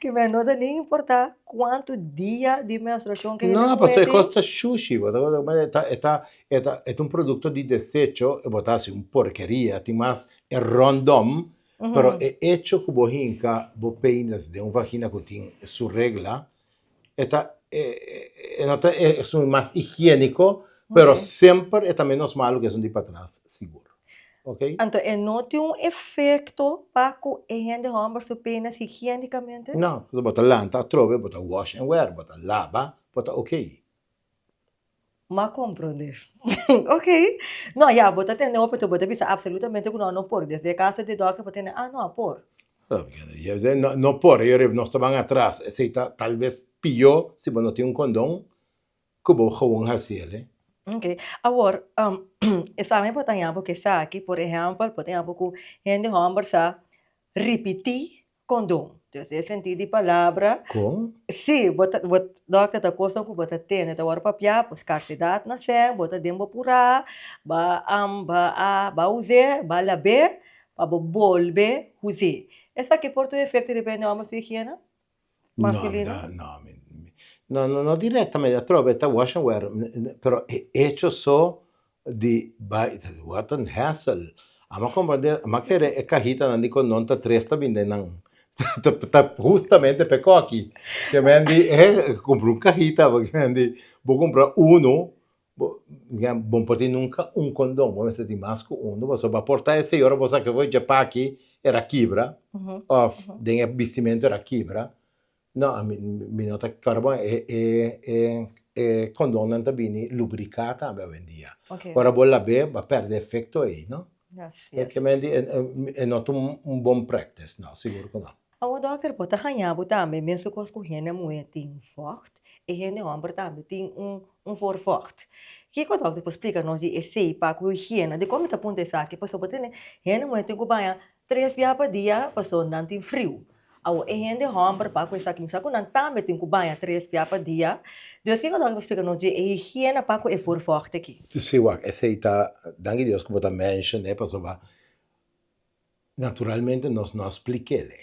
[SPEAKER 1] ke men no ta ni importa cuanto dia di menstruacion ke
[SPEAKER 7] No,
[SPEAKER 1] hende
[SPEAKER 7] pasobra e
[SPEAKER 1] muhe
[SPEAKER 7] cos
[SPEAKER 1] tin.
[SPEAKER 7] ta shushi, bo ta e ta e ta e ta e ta un producto di desecho, e bo ta haci un porkeria, tin mas e rondom Pero e echo ku bo hinka bo penis den un vagina ku tin su regla, e ta e no ta esun mas higiéniko, pero semper e ta menos malu ku esun di patras, sigur. Ok?
[SPEAKER 1] Anto e no tin un efekto pa ku e hende hòmber su penis higiénikamente?
[SPEAKER 7] No, pasobra bo ta lanta atrobe, bo ta wash en wear, bo ta laba, bo ta ok.
[SPEAKER 1] M'a comprende. Ok. No, ya, bo ta tende hopi tur, bo ta bisa absolutamente cu no, no por. Desde e caso di dokter bo tende, ah, no a por.
[SPEAKER 7] No, no por. Yo riba nos ta ban atras. Esey ta tal bes pió si bo no tin un condon cu bo gewoon haci el, eh.
[SPEAKER 1] Ok. Awor, esaki bo ta haña bo cu esaki, por ehempel, bo ta haña bo cu hende homber sa ripiti Kondon. Dus e sentí di palabra.
[SPEAKER 7] Kon?
[SPEAKER 1] Sí, bo ta, bo, dòkter, ta kosnan ku bo ta tende, ta wòrdu papiá, bo skarsidat na sèn, bo ta den bo purá, ba am, ba a, ba us'é, ba lab'é, pa bo bolbe us'é. Esaki por tin un efekto riba e normas di higiena maskulino?
[SPEAKER 7] No, no, mi, mi, no, no, no direktamente, atrobe ta wash and wear, pero e echo so Di bai, wat een hassle. Amo a comprende, amo a kere e cajitanan di condon ta tres ta bin den nan. Ta ta hustamente p'e koki. Ke men di eh cumpra un cajita, bo ke men di bo cumpra uno, bo bo no por tin nunca un condon, bo mester tin mas cu uno, pasobra bo a porta esey ora bo sa ke for djapaki era kibra, of den e bistimento era kibra. No, ami mi no ta kòrda bon e e e. e kondonnan ta bini lubriká tambe awendia. Ora bo lab'é bo a pèrdè efekto ei, no? Ke e no ta un bon practice, no, sigur ku no.
[SPEAKER 1] Awor dòkter bo ta haña bo tambe mesun kos ku hende muhé tin vògt, e hende hòmber tambe tin un un voorvocht. Kiko dòkter por splika nos di esei pa ku higiena? Dikon mi ta punta esaki? Pasobra bo tene hende muhé tin ku baña tres bia pa dia pasobra nan tin friu. Awor e hende hòmber pa ku esaki mi sa ku nan tambe tin ku baña tres bia pa dia. Dus kiko dòkter por splika nos di e higiena pa ku e voorvocht aki?
[SPEAKER 7] Sí wak, esei ta, danki Dios ku bo ta menshon'é pasobra Naturalmente nos no a splik'el.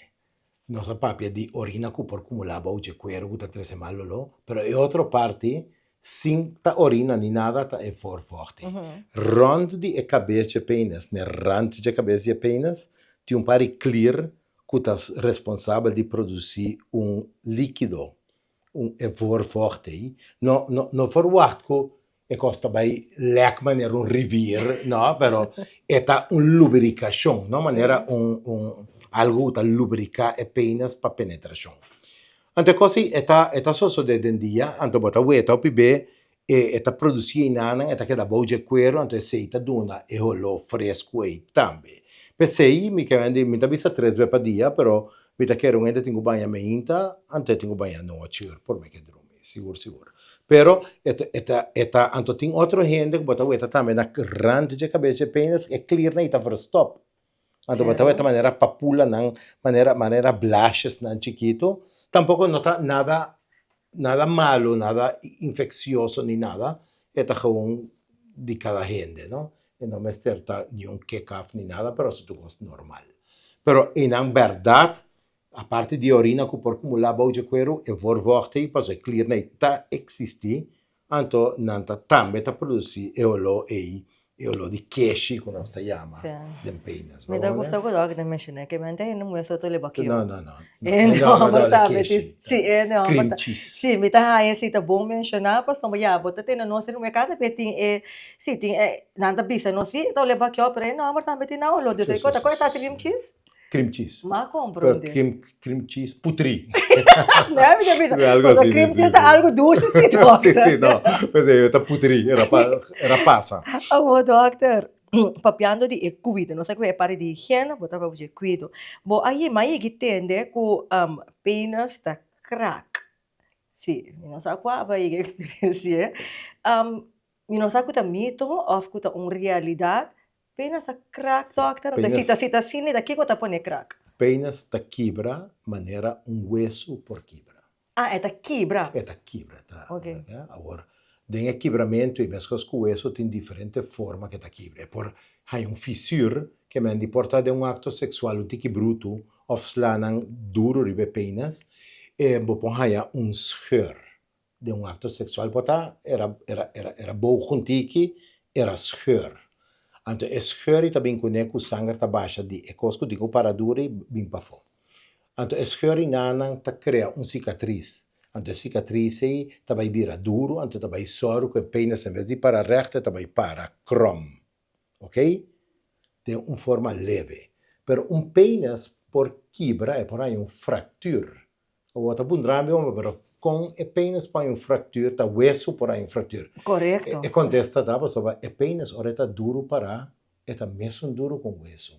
[SPEAKER 7] Nos a papia di orina ku por kumulá bou dje kueru ku ta trese mal oló, pero e otro parti, sin ta orina ni nada, ta e voorvocht ei. Rònt di e kabes dje penis, n'e rant dje kabes di e penis, tin un par di klier ku ta responsabel di produsí un líkido, un e voorvocht ei. No, no, no verwagt ku E kos ta bai lèk manera un rivier, no, pero e ta un lubrikashon, no, manera un un algu ku ta lubriká e penis pa penetrashon. Anto e kos ei e ta e ta sosodé den dia, anto bo ta weta hopi be e e ta produsí einanan, e ta keda bou dje kueru, anto esei ta duna e holó fresku ei tambe. P'esei mi ke mi ta bisa tres be pa dia, pero mi ta kere un hende tin ku baña meinta, anto e tin ku baña anochi ora por me ke drumi, sigur sigur. Pero e ta e ta e ta anto tin otro hende ku bo ta weta tambe na rand dje kabes dje penis e klirnan i ta verstop. Anto bo ta weta manera papulanan, manera manera blaasjesnan chikitu. Tampoko no ta nada nada malo, nada infeksioso ni nada, e ta gewoon di kada hende no. E no mester ta niun kekaf ni nada pero si tur kos normal. Pero einan bèrdat Aparte di e orina ku por kumulá bou dje kueru, e voorvocht ei pasobra e kliernan ei ta eksistí, anto nan ta tambe ta produsí e oló ei, e oló di keshi ku nos ta yama den penis.
[SPEAKER 1] Mi ta gusta ku dòkter ta menshoná ke mente hende muhé so ta leba kio.
[SPEAKER 7] No, no, no.
[SPEAKER 1] E hende hòmber tambe tin, si, e hende hòmber
[SPEAKER 7] Cream cheese.
[SPEAKER 1] Si, mi ta haña si ta bon menshoná pasobra ya bo ta tende nos hende muhé kada bes tin e, si tin e, nan ta bisa nos si e ta leba kio pero e hende hòmber tambe tin nan oló. Dus e kos ta cream cheese?
[SPEAKER 7] Cream cheese.
[SPEAKER 1] Ma comprende.
[SPEAKER 7] Pero cream, cream cheese putri.
[SPEAKER 1] Nee, mi ta bisa.
[SPEAKER 7] Algo así.
[SPEAKER 1] Cream cheese ta algo dushi si, dokter.
[SPEAKER 7] Sí, sí, no. Pues e ta putri, era pa, era pasa.
[SPEAKER 1] Awo, dokter, papiando di e cuido, nos a cu e parti di higiena, bo ta papia di e cuido. Bo a yima yigi tende cu penis ta krak. Sí, mi no sa cua bo a yigi experiencia. Mi no sa cu ta mito of cu ta un realidad, Penas ta krak dòkter, anto si ta si ta asina ta kiko ta pone krak?
[SPEAKER 7] Penas ta kibra manera un wesu por kibra.
[SPEAKER 1] Ah, e ta kibra.
[SPEAKER 7] E ta kibra, ta. Ok. Awor, den e kibramentu ei meskos ku wesu tin diferente forma ku e ta kibra. E por haña un fisur ke men di por ta den un akto seksual un tiki brutu òf slanan duru riba e penas, e bo por haña un scheur. Den un acto sexual por ta era era era era boog un tiki, era scheur. Anto e scheur ei ta bin kuné ku sanger ta basha di e kos ku tin ku para duru ei bin pafó. Anto e scheur ei nanan ta krea un sikatris. Anto e sikatris ei ta bai bira duru, anto ta bai sòru ku e penis en bes di para règt e ta bai para krom. Ok? Den un forma leve. Pero un penis por kibra, e por haña un fractuur. Bo ta puntra mi homber, pero kon e penis por haña un fractuur, ta wesu por haña un fractuur?
[SPEAKER 1] Korekto.
[SPEAKER 7] E kontesta ta pasobra e penis ora e ta duru pará, e ta mesun duru ku un wesu.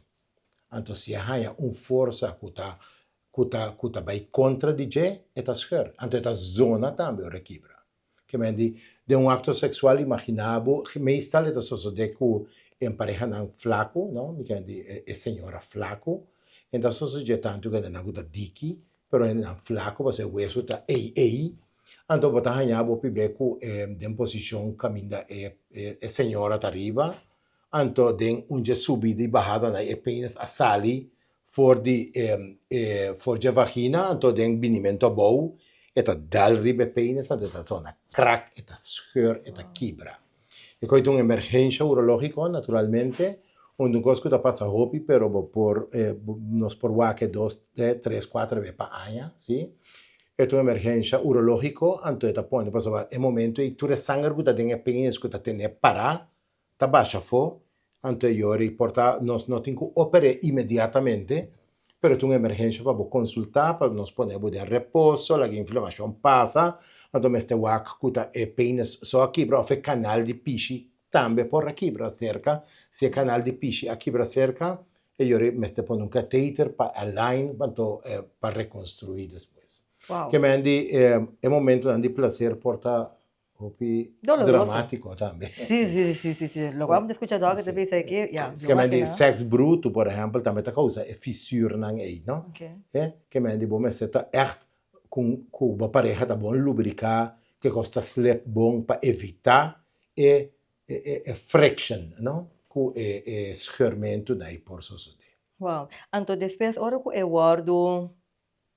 [SPEAKER 7] Anto si e haña un forsa ku ta ku ta ku ta bai kontra di dje, e ta scheur. Anto e ta zona tambe ora e kibra. Ke men di, den un akto seksual imaginá bo, meestal e ta sosodé ku e parehanan flaku, no, mi ke men di e señora flaku, e ta sosodé tantu ku hendenan ku ta diki, pero hendenan flaku pasobra e wesu ta ei ei, anto bo ta haña bo pibé ku e den posishon kaminda e e señora ta riba, anto den un dje subida i bahadanan e penis a sali For di e for dje vagina anto den binimento abou e ta dal riba e penis anto e ta zona krak, e ta scheur, e ta kibra. E koe ta un emergensha urologiko naturalmente, un kos ku ta pasa hopi pero bo por nos por wak e dos, tres, kuater be pa aña, si. E ta un emergensha urologiko anto e ta pone pasobra e momento ei tur e sanger ku ta den e penis ku ta tene pará ta basha afó, anto e yori por ta nos no tin ku oper'é inmediatamente, Pero ta un emergensha pa bo konsultá, pa nos pone bo den reposo, laga e inflamashon pasa, anto mester wak ku ta e penis so a kibra òf e kanal di pishi tambe por a kibra serka. Si e kanal di pishi a kibra serka, e yori mester pone un kateter pa align anto pa rekonstruí despues. Ke men di e momentonan di plaser por ta Hopi
[SPEAKER 1] Doloroso.
[SPEAKER 7] dramático tambe.
[SPEAKER 1] Sí, sí, sí, sí, sí. Lo cual mi ta escucha dòkter ta bisa aki, ya,
[SPEAKER 7] Ke men di sèks brutu, por ehèmpel, tambe ta kousa e fisurnan ei, no?
[SPEAKER 1] Ok.
[SPEAKER 7] E, ke men di bo mester ta ègt ku ku bo pareha ta bon lubriká, ke kos ta slip bon pa evitá e e e friction, no? Ku e e scheurmentunan ei por sosodé.
[SPEAKER 1] Wow. Anto despues ora ku e wòrdu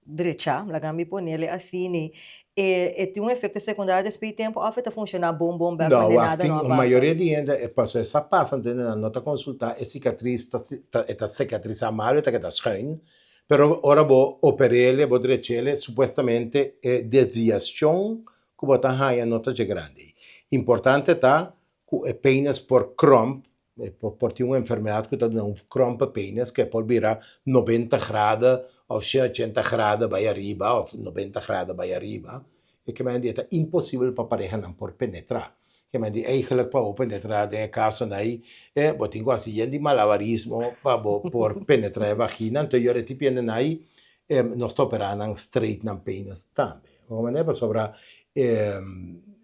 [SPEAKER 1] drecha, laga mi ponele asini, e e tin un efecto secundario despues di tempo of e ta funciona bon bon bek
[SPEAKER 7] No,
[SPEAKER 1] wanneer
[SPEAKER 7] wak,
[SPEAKER 1] nada
[SPEAKER 7] tin
[SPEAKER 1] no a pasa?
[SPEAKER 7] mayoria di hende e paso e sa pasa anto nan no ta consulta e cicatriz ta ta e ta cicatrisa malo e ta keda schuin, pero ora bo operele bo drechele supuestamente e desviacion cu bo ta haya no ta dje grandi. Importante ta cu e penis por kromp E por tin un enfermedad cu ta duna un krompe penis cu e por bira nobenta grado of shen ochenta grado bay ariba of nobenta grado bay ariba. E ke mende e ta imposibel pa parehanan por penetra. Ke mende eigenlijk pa bo penetra den e casonan ey e bo tin cu haci yen di malabarismo pa bo por penetra e vagina. Anto yora e tipo hendenan ey nos ta opera nan straight nan penis tambe. Bo manera pasobra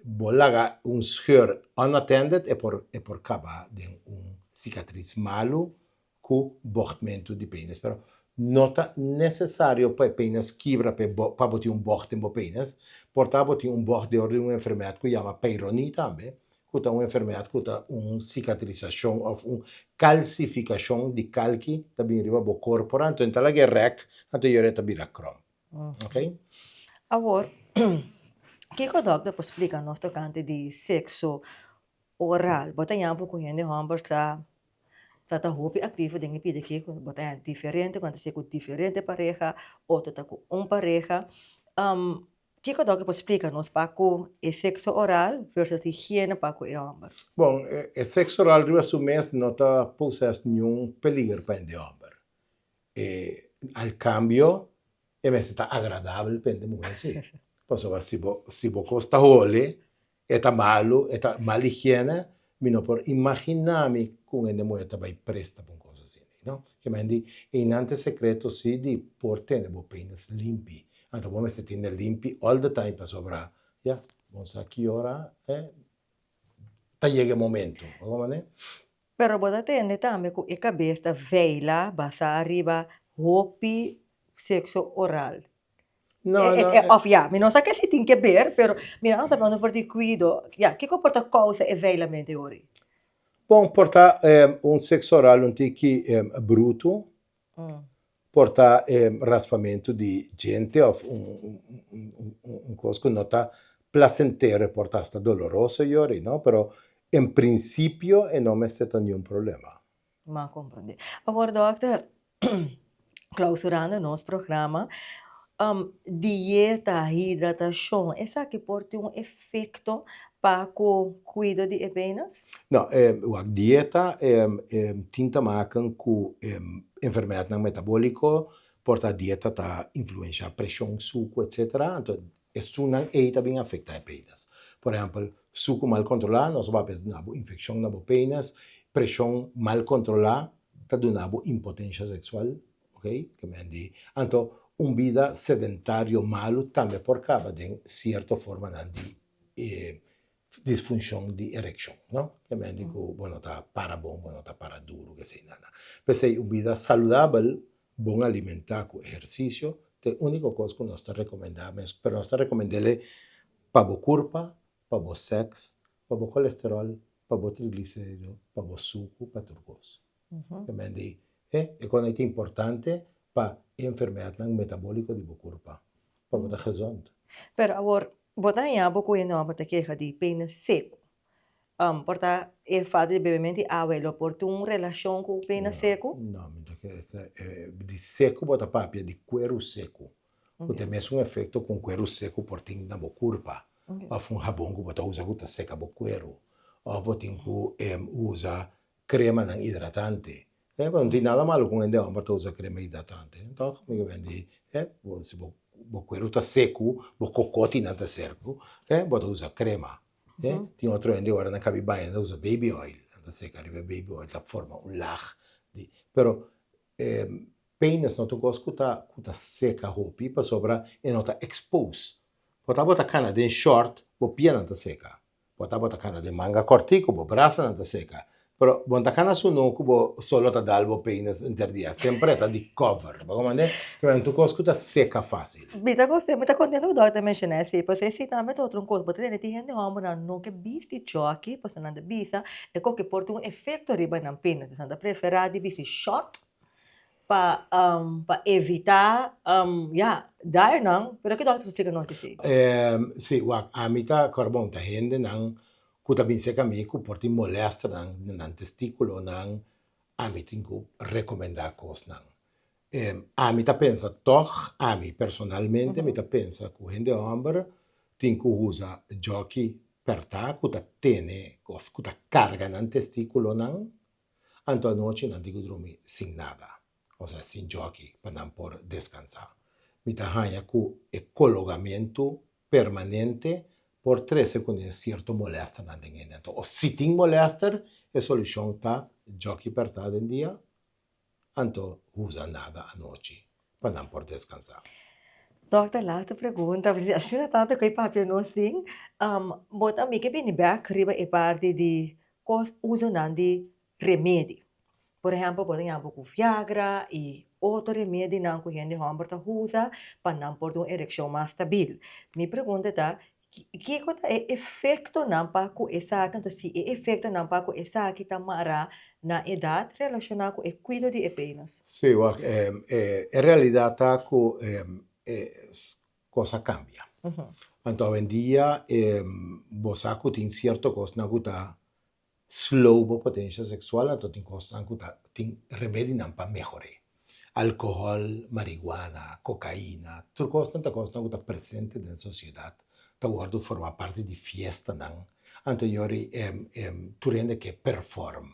[SPEAKER 7] bo laga un scheur unattended e por e por kaba den un sikatris malu ku bògtmentu di penis. Pero no ta nesesario pa e penis kibra pa e pa bo tin un bògt den bo penis. Por ta bo tin un bògt dor di un enfermedat ku yama Peyronie tambe, ku ta un enfermedat ku ta un sikatrisashon òf un kalsifikashon di kalki ta bin riba bo korpora, anto e ta laga e rèk anto yora e ta bira kròm. Ok.
[SPEAKER 1] Awor, kiko dòkter por splika nos tokante di sekso oral? Bo ta yama ku hende hòmber ta ta ta hopi aktivo den e pida aki, bo ta haña diferente ku nan ta hasi ku diferente pareha, otro ta ku un pareha. Kiko dòkter por splika nos pa ku e sekso oral versus higiene pa ku e hòmber?
[SPEAKER 7] Bon, e sekso oral riba su mes no ta poses niun peliger pa hende hòmber. E al cambio e mester ta agradabel pa hende muher si. Pasobra si bo si bo cos ta hole, e ta malo, e ta mal higiene, mi no por imagina mi cu un hende muher ta bay presta pa un cos asina, no. Ke men di einan ta e secreto si di por tene bo penis limpi. Anto bo mester tene limpi all the time pasobra ya, bo sa ki ora ta yega e momento. Bo comprende?
[SPEAKER 1] Pero bo ta tende tambe ku e kabes ta veila basá riba hopi sekso oral.
[SPEAKER 7] No, no.
[SPEAKER 1] Òf ya, mi no sa ke si tin ke ber, pero mira nos ta hablando for di kuido, ya, kiko por ta kousa e veilamentu e ora ei?
[SPEAKER 7] Bon, por ta un sekso oral un tiki brutu, Por ta e raspamentu di djente of un kos ku no ta plasentero, e por ta hasta doloroso yori, no? Pero en prinsipio e no mester ta niun problema.
[SPEAKER 1] M'a komprendé. Awor dòkter, klausurando nos programa, dieta, hidratashon, esaki por tin un efekto pa ku kuido di e penis?
[SPEAKER 7] No, wak dieta tin ta maken ku enfermedadnan metabóliko, por ta dieta ta influensha preshon, suku etcetera, anto esunnan ei ta bin afekta e penis. Por ehèmpel, suku mal kontrolá nos a papia ta duna bo infekshon na bo penis, preshon mal kontrolá ta duna bo impotensha seksual, ok, ke men di, anto un bida sedentario malu tambe por kaba den sierto formanan di disfunshon di erekshon, no? Ke men di ku bo no ta para bon, bo no ta para duru, kesei nada. P'esei un bida saludabel, bon alimentá ku ehersisio ta e úniko kos ku nos ta rekomendá mes, pero nos ta rekomend'é pa bo kurpa, pa bo sèks, pa bo kolesteròl, pa bo trigliserido, pa bo suku, pa tur kos. Ke men di e e kon ei ta importante pa e enfermedadnan metabóliko di bo kurpa, pa bo ta gezond.
[SPEAKER 1] Pero awor, bo ta haña bo ku hende hòmber ta keha di penis seku. Por ta e falta di bebemento di awa e lo por tin un relashon ku penis seku?
[SPEAKER 7] No, mi ta kere sa di seku bo ta papia di kueru seku, ku ta e mesun efekto ku un kueru seku por tin na bo kurpa, òf un habon ku bo ta usa ku ta seka bo kueru, òf bo tin ku usa kremanan hidratante. Eh, pero no tin nada malo ku un hende hòmber ta usa krema hidratante, tòg? Mi ke bendi, eh, bo si bo bo kueru ta seku, bo kokotinan ta serku, eh, bo ta usa krema. Eh, tin otro hende ora nan kabi baña nan ta usa baby oil, nan ta seka riba e baby oil ta forma un lag di, pero e penis no ta un kos ku ta ku ta seka hopi pasobra e no ta expose. Bo ta bo ta kana den short, bo pianan ta seka. Bo tabata kana den manga kòrtiku, bo brasanan ta seka. Pero bo no ta kana sunú ku bo solo ta dal bo penis henter dia. Semper e ta di cover. Bo komand'é? Ke men tur kos ku ta seka fásil.
[SPEAKER 1] Mi ta gosta, mi ta kontento ku dòkter menshoná esei, pasobra esei tambe ta otro un kos. Bo ta tende tin hende hòmbernan no ke bisti chòki, pasobra nan ta bisa e koke por tin un efekto riba nan penis. Dus nan ta preferá di bisti shòrt pa pa evita ya daño nan pero ke dokter ta splika nos esei?
[SPEAKER 7] Si wak ami ta kòrda bon ta hendenan ku ta bin serka mi ku por tin molèsternan na nan testikulonan ami tin ku rekomendá kosnan. Ami ta pensa tòg ami personalmente mi ta pensa ku hende hòmber tin ku usa djòki pèrtá ku ta tene òf ku ta karga nan testikulonan Anto anochi nan tin ku drumi sin nada, osea sin djòki pa nan por deskansá. Mi ta haña ku e kologamentu permanente por trese kuné sierto molèsternan den hende. Anto si tin molèster, e solushon ta djòki pèrtá den dia, anto usa nada anochi pa nan por deskansá.
[SPEAKER 1] Dòkter, laatste pregunta, asina tantu ku e papia nos tin, bo ta mi ke bini bèk riba e parti di kos usonan di remedi. Por ehèmpel, bo ta yama ku Viagra i otro remedinan ku hende hòmber ta usa pa nan por tin un erekshon mas stabil. Mi pregunta ta, kiko ta e efektonan pa ku esaki? Anto si e efektonan pa ku esaki ta mará na edat relashoná ku e kuido di e penis?
[SPEAKER 7] Sí, wak, e realidat ta ku e kos a kambia. Anto awendia bo sa ku tin sierto kosnan ku ta slow bo potensha seksual anto tin kosnan ku ta tin remedinan pa mehor'é. Alkohòl, marihuana, kokaina, tur kosnan ta kosnan ku ta presente den sosiedat, ta wòrdu forma parti di fiestanan. Anto yori tur hende ke perform.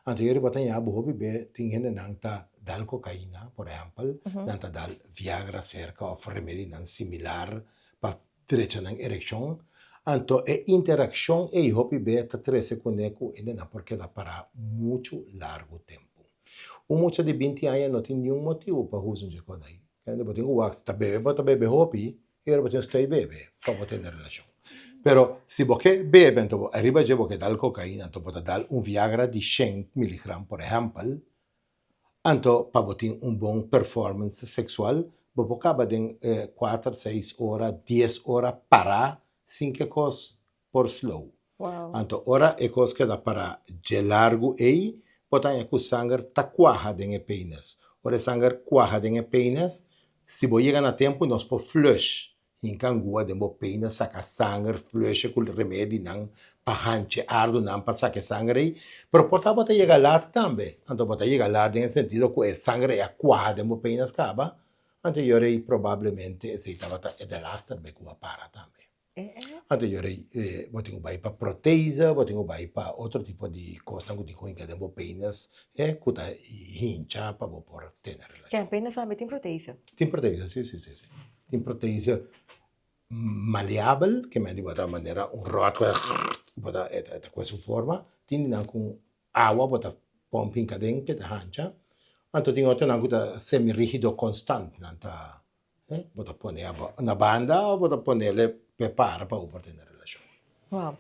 [SPEAKER 7] Anto yori bo ta ña bo hopi be tin hendenan ta dal kokaina, por ehèmpel, nan ta dal viagra serka òf remedinan similar pa drecha nan erekshon. Anto e interakshon ei hopi be ta trese kuné ku hendenan por keda pará muchu largu tempu. Un mucha di binti aña no tin niun motibu pa huza un dje kon ei. Kende bo tin ku wak si ta bebe bo ta bebe hopi i ora bo tin stoi bebe pa bo tene relashon. Pero si bo ke bebe anto bo ariba dje bo ke dal kokaina anto bo ta dal un viagra di shen miligram por ehèmpel anto pa bo tin un bon performance seksual bo por kaba den kuater, seis ora, dies ora pará sin ke kos por slow. Anto ora e kos keda pará dje largu ei, bo ta haña ku sanger ta kuaha den e penis. Ora e sanger kuaha den e penis, si bo yega na tempu nos por flush hinka angua den bo penis saka sanger, flush e ku remedinan pa hancha e ardunan pa saka e sanger ei. Pero por ta bo ta yega lat tambe. Anto bo ta yega lat den e sentido ku e sanger ei a kuaha den bo penis kaba, anto yora ei probablemente esei tabata e delaster be ku a para tambe. Anto yora bo tin ku bai pa protese, bo tin ku bai pa otro tipo di kosnan ku tin ku hinka den bo penis ku ta hincha pa bo por tene relashon.
[SPEAKER 1] Den penis tambe tin protese?
[SPEAKER 7] Tin protese, si, si, si, si. Tin protese maleabel, ke men di bo ta manera un ròt ku bo ta e ta kue su forma. Tin di nan ku awa bo ta pòmp hinka den ke ta hancha. Anto tin otronan ku ta semi rigido konstant, nan ta Bo ta pone na banda of bo ta ponele prepara pa bo por tene relashon?
[SPEAKER 1] Wow.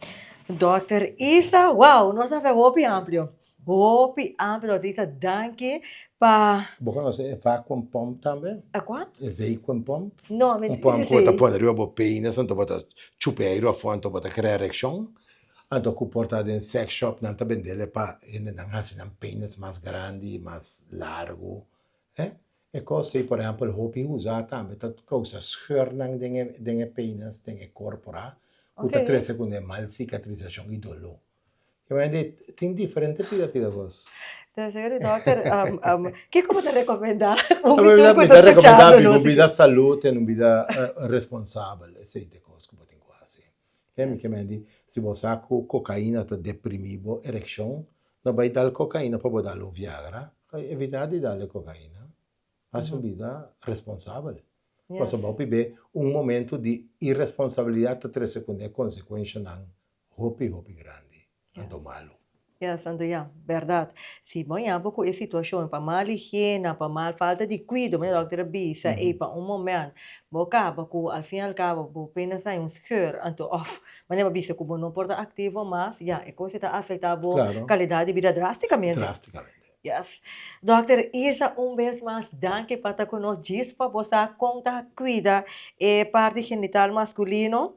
[SPEAKER 1] Dòkter Isa, wow, nos a haber hopi amplio. Hopi amplio, Dòkter Isa, danki pa.
[SPEAKER 7] Bo konosé e vacuum pump tambe?
[SPEAKER 1] E kua?
[SPEAKER 7] E vacuum pump.
[SPEAKER 1] No, mi
[SPEAKER 7] Un pump ku bo ta pone riba bo penis anto bo ta chupa e airu afó anto bo ta krea erekshon. Anto ku por ta den sex shop nan ta bendele pa hendenan hasi nan penis mas grandi, mas largu. E kos ei, por ehèmpel, hopi usá tambe ta kousa scheurnan den e den e penis, den e korpora, ku ta trese kuné mal sikatrisashon i doló. Ke manera di tin diferente pida pida kos.
[SPEAKER 1] Entonces, señor dòkter, kiko bo ta rekomendá
[SPEAKER 7] un mi tur ku ta skuchando nos? Mi ta rekomendá biba un bida salú, tene un bida responsabel, esei ta e kos ku bo tin ku hasi. Ke mi ke men di, si bo sa ku kokaina ta deprimí bo erekshon, no bai dal kokaina pa bo dal un viagra. Evitá di dal e kokaina. Hasi un bida responsabel. Pasobra hopi be un momento di irresponsabilidat ta trese kuné konsekuenshanan hopi hopi grandi anto malu.
[SPEAKER 1] Yes, anto ya, bèrdat. Si bo haña bo ku e situashon pa mal higiena, pa mal falta di kuido, manera dòkter a bisa, ey pa un moment bo kaba ku al fin al kabo bo penas haña un scheur, anto òf manera bo bisa ku bo no por ta aktivo mas, ya, e kos ei ta afektá bo kalidat di bida drástikamente.
[SPEAKER 7] Drástikamente.
[SPEAKER 1] Yes. Dòkter Isa, un bes mas danki pa ta ku nos djis pa bo sa kon ta kuida e parti genital maskulino.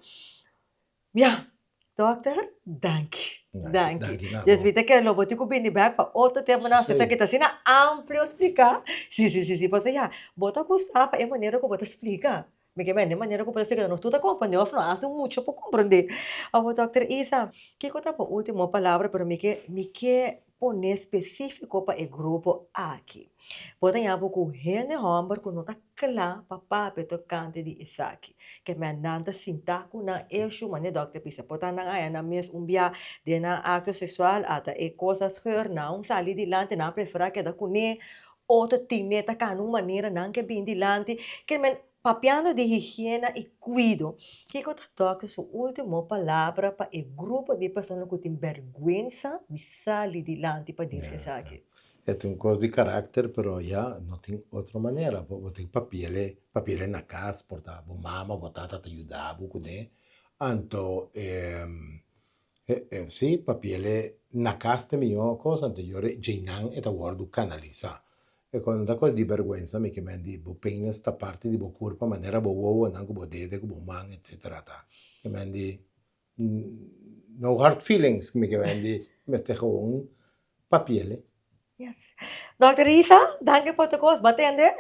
[SPEAKER 1] Ya, dòkter, danki. Danki. Des mi ta kere lo bo tin ku bini bèk pa otro temponan si esaki ta asina amplio spliká. Si, si, si, si. Pasobra ya, bo ta gusta pa e manera ku bo ta splika. Mi ke mende manera ku bo ta splika nos tur ta komprendé òf no hasi mucho por komprendé. Awor dòkter Isa, kiko ta bo último palabra pero mi ke mi ke pone spesífiko pa e grupo aki. Bo ta yapo ku hende hòmber ku no ta kla pa papia tokante di esaki. Ke men nan ta sinta ku nan eshu manera dòkter bisa por ta nan haña nan mes un bia den nan akto seksual ata e kos a scheur nan sali dilanti nan a preferá keda kuné otro tine ta kana un manera nan ke bin dilanti ke men papiando di higiena i kuido kiko ta dòkter su ultimo palabra pa e grupo di persona ku tin bèrgwensa di sali dilanti pa dir esaki?
[SPEAKER 7] E ta un kos di karakter pero ya no tin otro manera bo tin papiele papiele na kas por ta bo mama bo tata ta yuda bo kuné anto Si, papiele na kas ta mihó kos, anto yora djeinan e ta wòrdu kanalisá. E kos no ta kos di bèrgwensa, mi ke men di bo penis ta parti di bo kurpa manera bo wowonan ku bo dede ku bo man etsetera ta. Ke men di no hard feelings mi ke men di mester gewoon papiele.
[SPEAKER 1] Yes. Dòkter Isa, danki pa tur kos. Bo a tende?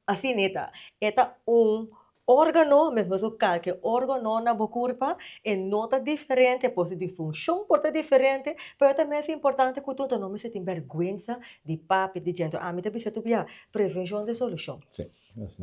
[SPEAKER 1] Asina e ta. E ta un órgano, meskos ku kalke órgano na bo kurpa, e no ta diferente, por si di funshon por ta diferente, pero e ta mes importante ku tur, no mester tin bèrgwensa di papia di djento. Ami ta bisa tur bia, prevenshon ta e solushon.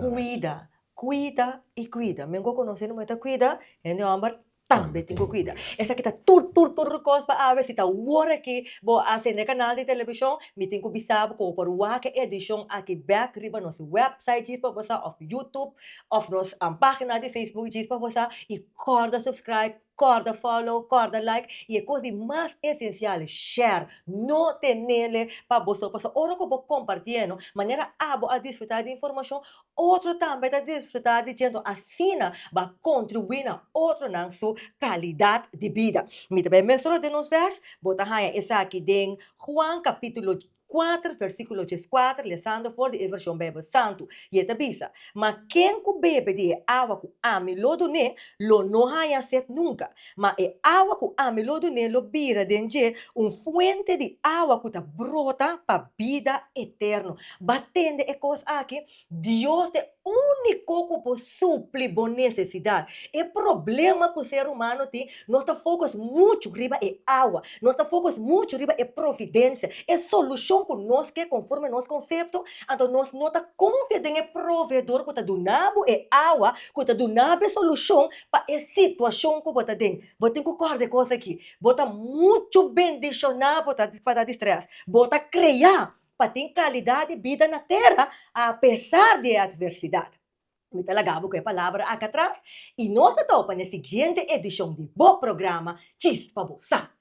[SPEAKER 1] Kuida, kuida i kuida. Men ku a konosé no ta kuida, hende hòmber tambe tin ku kuida. Esaki ta tur tur tur kos pa awe si ta wor aki bo a sende e kanal di televishon mi tin ku bisa bo ku bo por wak e edishon aki bek riba nos website djis pa bo sa òf youtube òf nos pagina di facebook djis pa bo sa i kòrda subscribe kòrda follow kòrda like i e kos di mas esensial share no tenele pa bo so pasobra ora ku bo kompartiendo manera abo a disfruta di informashon Otro tambe ta disfrutá di dje, anto asina bo a kontribuí na otronan su kalidat di bida. Mi ta bai mesora den nos vèrs, bo ta haña esaki den Juan kapítulo kuater versíkulo dieskuater, lesando for di e vershon Beibel Santu. I e ta bisa, Ma ken ku bebe di e awa ku ami lo dun'é, lo no haña set nunka, ma e awa ku ami lo dun'é lo bira den dje un fuente di awa ku ta brota pa bida eterno. Bo a tende e kos aki? Dios ta e úniko ku por supli bo nesesidat. E problema ku ser humano tin, nos ta focus muchu riba e awa, nos ta focus muchu riba e providensia, e solushon ku nos ke konforme nos konsepto, anto nos no ta konfia den e proveedor ku ta duna bo e awa, ku ta duna bo e solushon pa e situashon ku bo ta den. Bo tin ku kòrda e kos aki, bo ta muchu bendishoná pa ta di strès, bo ta kreá pa tin kalidat di bida na tera apesar di e atversidat. Mi ta laga bo ku e palabra aki atras i nos ta topa na e siguiente edishon di bo programa Chispa Bo Sa.